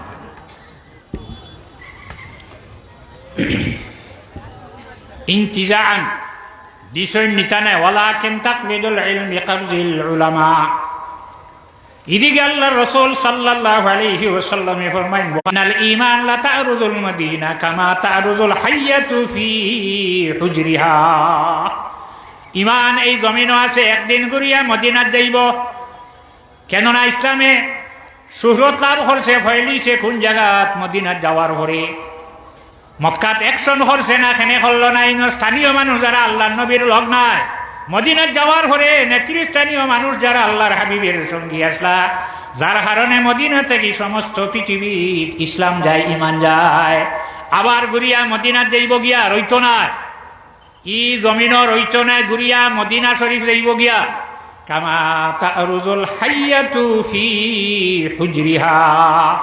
ইন্তিজাআন, দিছইন নিতা নাই, ওয়ালাকিন তাকবিদুল ইলম বিকাবজিল উলামা। ইদিকে আল্লাহর রাসূল সাল্লাল্লাহু আলাইহি ওয়াসাল্লামে ফরমাইন, "ওয়ানাল ঈমান লা তা'রুজুল মাদিনা কামা তা'রুজুল হাইয়াতু ফি হুজরিহা।" ঈমান এই জমিনো আছে, একদিন ঘুরিয়া মদিনাত যাইবো। কেননা ইসলামে শুহরত লাভ করছে, ফয়লিছে কোন জাগাত? মদিনাত যাওয়ার পরে। মক্কাত action করছে না, কেনে করলো না? ইনো স্থানীয় মানুষ যারা আল্লাহর নবীর লগ নাই, মদিনাত যাওয়ার পরে নেতৃস্থানীয় মানুষ যারা আল্লাহর হাবিবের সঙ্গী আসলা, যার কারণে মদিনা থাকি সমস্ত পৃথিবীত ইসলাম যায়, ঈমান যায়। আবার ঘুরিয়া মদিনাত যাইবো গিয়া, রইতো না। ই জমিনো রইতো নায়, ঘুরিয়া মদিনা শরীফ যাইবো গিয়া। কামা তা'রুজুল হাইয়াতু ফি হুজরিহা।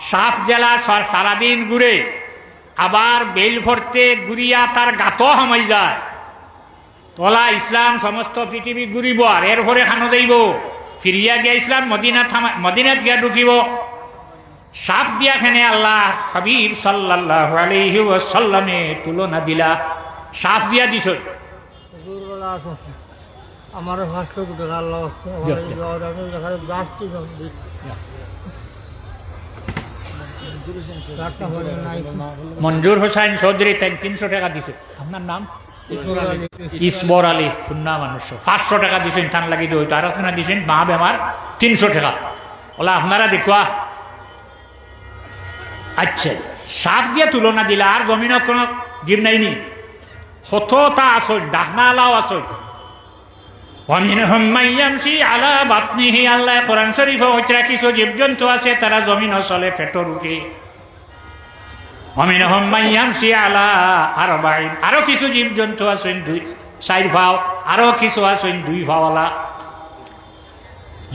সাপ যেলা সা-, সারাদিন ঘুরে, আবার বেইল পড়তে ঘুরিয়া তার গাতো হামাই যায়। তলা ইসলাম সমস্ত পৃথিবী ঘুরিবো, আর এরপরে খানো যাইবো, ফিরিয়া গিয়া ইসলাম মদিনা থামা-, মদিনাত গিয়া ঢুকিবো। সাপ দিয়া কেনে আল্লাহর হাবিব সাল্লাল্লাহু আলাইহি ওয়াসাল্লামে তুলনা দিলা? সাপ দিয়া দিছইন। হুজুর ভালা আছো? আমারে পাঁচশো টাকা আল্লাহ আসতে, আমার এই দোয়া আমি দেখার যাচ্ছি না। মঞ্জুর হোসেন চৌধুরী তাইন তিনশো টাকা দিছে। আপনার নাম? ইসবর আলী, হুন্না মানুষ, পাঁচশো টাকা দিছইন, তান লাগি দোয়া অইতো। আর একজনে দিছইন মা বেমার, তিনশো টাকা। ওলা আপনারা দেখুয়া। আচ্ছা, সাপ দিয়া তুলনা দিলা, আর জমিনো কোনো জীব নাই নি? কততা আছইন, ডাকনা আলাও আছইন। ওয়া মিনহুম মান ইয়ামশি আলা বাতনিহি, আল্লায় কোরআন শরীফো কইরা কিছু জীবজন্তু আছে, তারা জমিনো চলে পেটর উপরে। ওয়া মিনহুম মান ইয়ামশি আলা আরবাইন, আরো কিছু জীবজন্তু আছইন দুই, চাইর পাও, আরো কিছু আছইন দুই পাওয়ালা।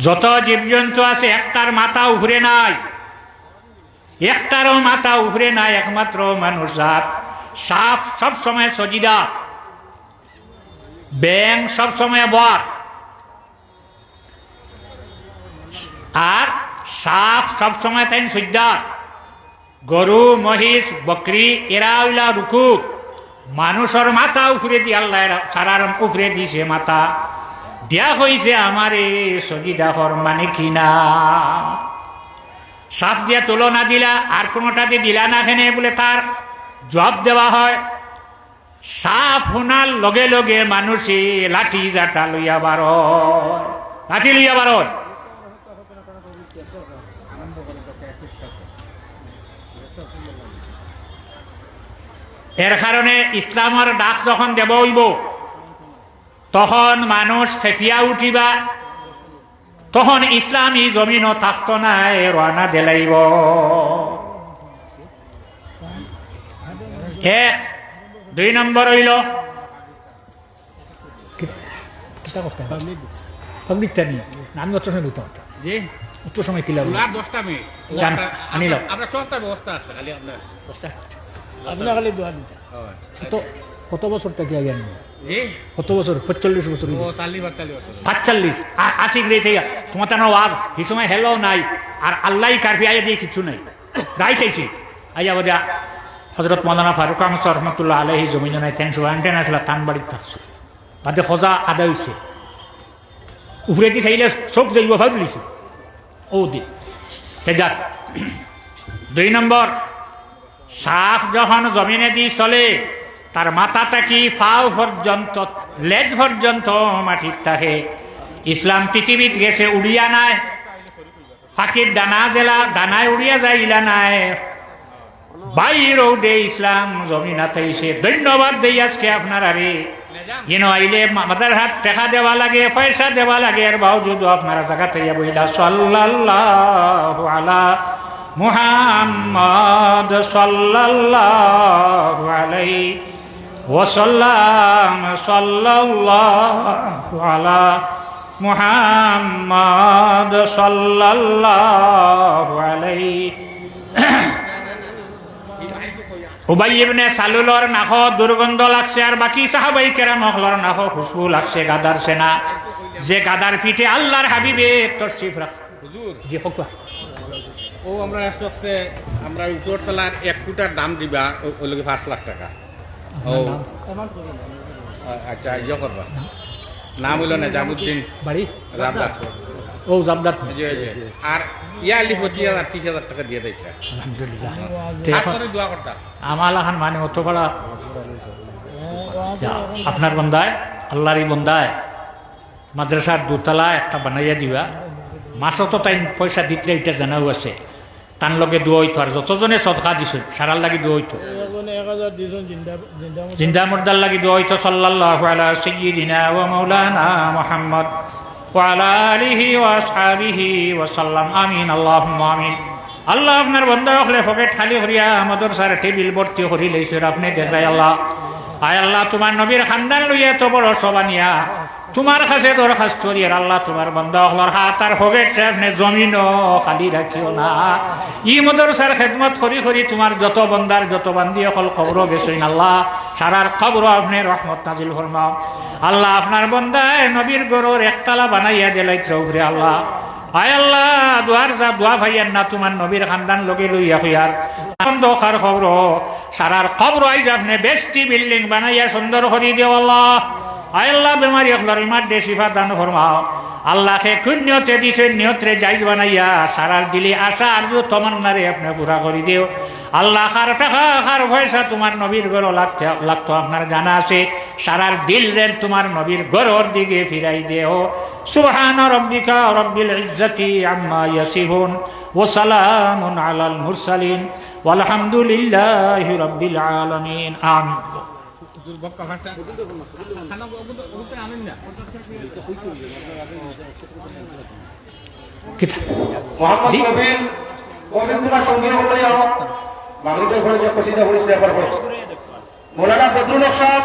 যত জীবজন্তু আছে, একটার মাথা উপরে নাই, একটারও মাথা উপরে নাই, একমাত্র মানুষ জাত। সাপ সব সময় সজিদা, ব্যাং সব সময় বর, আর সাপ সব সময় তাইন সজদা। গরু, মহিষ, বকরি, এরা অইলা রুকু। মানুষর মাথা উপরে দি আল্লায় এরা সারার উপরে দিছে মাথা। দিয়া কইছে, "আমারে সজিদা কর, মানে কি না?" সাপ দিয়া তুলনা দিলা, আর কোনোটা দি দিলা না কেনে বুলে তার জবাব দেওয়া হয়। সাপ হুনার লগে লগে মানুষে লাঠি জাটা লইয়া বারয়, লাঠি লইয়া বারয়। এর কারণে ইসলামর ডাক যখন দেওয়া অইবো, তখন মানুষ খেপিয়া উঠিবা। তখন ইসলাম ই জমিনো থাকতো নায়, রওয়ানা দিলাইবো। এক, দুই নম্বর অইলো, কি-, কিতা করতে হবে? পাবলিকটা নিয়ে। না, আমি অত সময় দিতে পারতাম। জি। অত সময় কিলা? দশটা মিনিট। জান, আনিল। আমরা সবটা ব্যবস্থা আছে, খালি আপনার দশটা। আপনার খালি দোয়া দিতে। কত, কত বছর থাকি আগে আমি? জি? কত বছর? পঁয়তাল্লিশ বছর অইছে। ও, চাল্লিশ, পাঁচচল্লিশ বছর। পাঁচচল্লিশ? আ-, আশিক রে চাইয়া। তোমার তো ওয়াজ, হি সময় হেলাও নাই। আর আল্লাহ কারফি আইয়া দিয়া কিচ্ছু নাই। রাইত আইছে। আইয়া বাদে হযরত মাওলানা ফারুক আহমদ রহমতুল্লাহ আলাইহি জমিনে নাই, তাইন সুবাহান টেন আসলা, তান বাড়িত থাকছে। বাদে খোজা আদায় অইছে। উপরেদি চাইলে চোখ যাইবো, ভাবলিছে। ও দি। তে যাক। দুই নম্বর, সাপ যখন জমিনেদি চলে, তার মাথা থাকি পাও পর্যন্ত, লেজ পর্যন্ত মাটিত থাকে। ইসলাম পৃথিবীত গেছে, উড়িয়া নায়। পাখির ডানা যেলা, ডানায় উড়িয়া যায়, ইলা নায়। বাইর অউ দে ইসলাম জমিনাত আইছে। ধন্যবাদ দেই আজকে আপনারারে। ইনো আইলে মা-, মাদ্রাসাত টেকা দেওয়া লাগে, পয়সা দেওয়া লাগে, এর বাওজুদও আপনারা জাগাত আইয়া বইলা, "সাল্লাল্লাহু আলা মুহাম্মদ, সাল্লাল্লাহু আলাইহি ওয়াসাল্লাম, সাল্লাল্লাহু আলা মুহাম্মদ, সাল্লাল্লাহু আলাইহি।" উবাই ইবনে সালুলর নাকো দুর্গন্ধ লাগছে, আর বাকি সাহাবাই কেরাম অকলর নাকো খুশবু লাগছে গাধার সেনা, যে গাধার পিঠে আল্লাহর হাবিবে তশরিফ রাখ-, হুজুর। জি, হোক। ও আমরা এক সপ্তাহে আমরা উপর তলার এক কুটার দাম দিবা, ও, ওই লগে পাঁচ লাখ টাকা। ও। নাম? আ-, আচ্ছা, ইয়ে করবা। নাম হইল নিজামুদ্দিন বাড়ি? জাবদার। ও, জাবদার। জি, জি। আর ইয়া আলি পঁচিশ হাজার, ত্রিশ হাজার টাকা দিয়া দিতা। আলহামদুলিল্লাহ। তে খাস এখন করি দোয়া করতা। আমার লাখান মানে অত বড়, ইয়া, আপনার বন্দায়, আল্লাহর এই বন্দায় মাদ্রাসার দোতলা একটা বানাইয়া দিবা। মাসো তো তাইন পয়সা দিতরা, ইটা জানাও আছে। তান লগে দোয়া অইতো, আর যতজনে সদকা দিছইন, সারার লাগি দোয়া অইতো। একজনে এক হাজার দিছইন, জিন্দা, জিন্দা মুর্দা। জিন্দা মুর্দার লাগি দোয়া অইতো। সাল্লাল্লাহু আলা সাইয়্যিদিনা ওয়া মাওলানা মুহাম্মদ ওয়া আলা আলিহি ওয়া আসহাবিহি ওয়া সাল্লাম। আমিন, আল্লাহুম্মা আমিন। আল্লাহ, আপনার বন্দা অকলে পকেট খালি করিয়া মাদ্রাসার টেবিল ভর্তি করি লইছইন, আপনে দেখরায় আল্লাহ। আয় আল্লাহ, তুমার নবীর খান্দান লইয়া এত বড় সভা নিয়া তুমার কাছে দরখাস্ত করি, আর আল্লাহ, তুমার বন্দা অকলর হাত আর পকেটরে আপনে জমিনো খালি রাখিও না। ই মাদ্রাসার খেদমত করি করি তুমার যত বন্দার যত বান্দি অকল কবরো গেছইন আল্লাহ, সারার কবরো আপনে রহমত নাজিল ফরমাও। আল্লাহ, আপনার বন্দায় নবীর ঘরর একতলা বানাইয়া দিলাইত্রা উপরে আল্লাহ। আয় আল্লাহ, দোয়ার যা দোয়া পাইয়ার না, তুমার নবীর খান্দান লগে লইয়া কইয়ার। বন্দা অকলর কবরো, সারার কবরো আইজ আপনে বেহেস্তি বিল্ডিং বানাইয়া সুন্দর করি দেও আল্লাহ। আয় আল্লাহ, বেমারি অকলর ইমানরে শিফা দান ফরমাও। আল্লাহ, কে কুন নিয়তে দিছইন, নিয়তরে জায়েজ বানাইয়া সারার দিলি আশা, আরজু, তমান্নারে আপনে পুরা করি দেও। আল্লাহ, কার টেকা, কার পয়সা তুমার নবীর ঘরো লাগতে, লাগতো আপনার জানা আছে। সারার দিলরে তুমার নবীর ঘরর দিকে ফিরাই দেও। সুবহানা রাব্বিকা রাব্বিল ইজ্জাতি আম্মা ইয়াসিফুন, ওয়া সালামুন আলাল মুরসালিন, ওয়ালহামদুলিল্লাহি রাব্বিল আলামিন। আমিন। হুজুর বক্কা ভাষা। খানা ওগুলো, ওগুলো আনেন না। কিতা? মোহাম্মদ জি? কবির, কবির তোমার সঙ্গে হলো যাও। মাগরিবের পরে যে কসিদা পড়িস, একবার পড়ো। মৌলানা বদরুল হক সাহেব,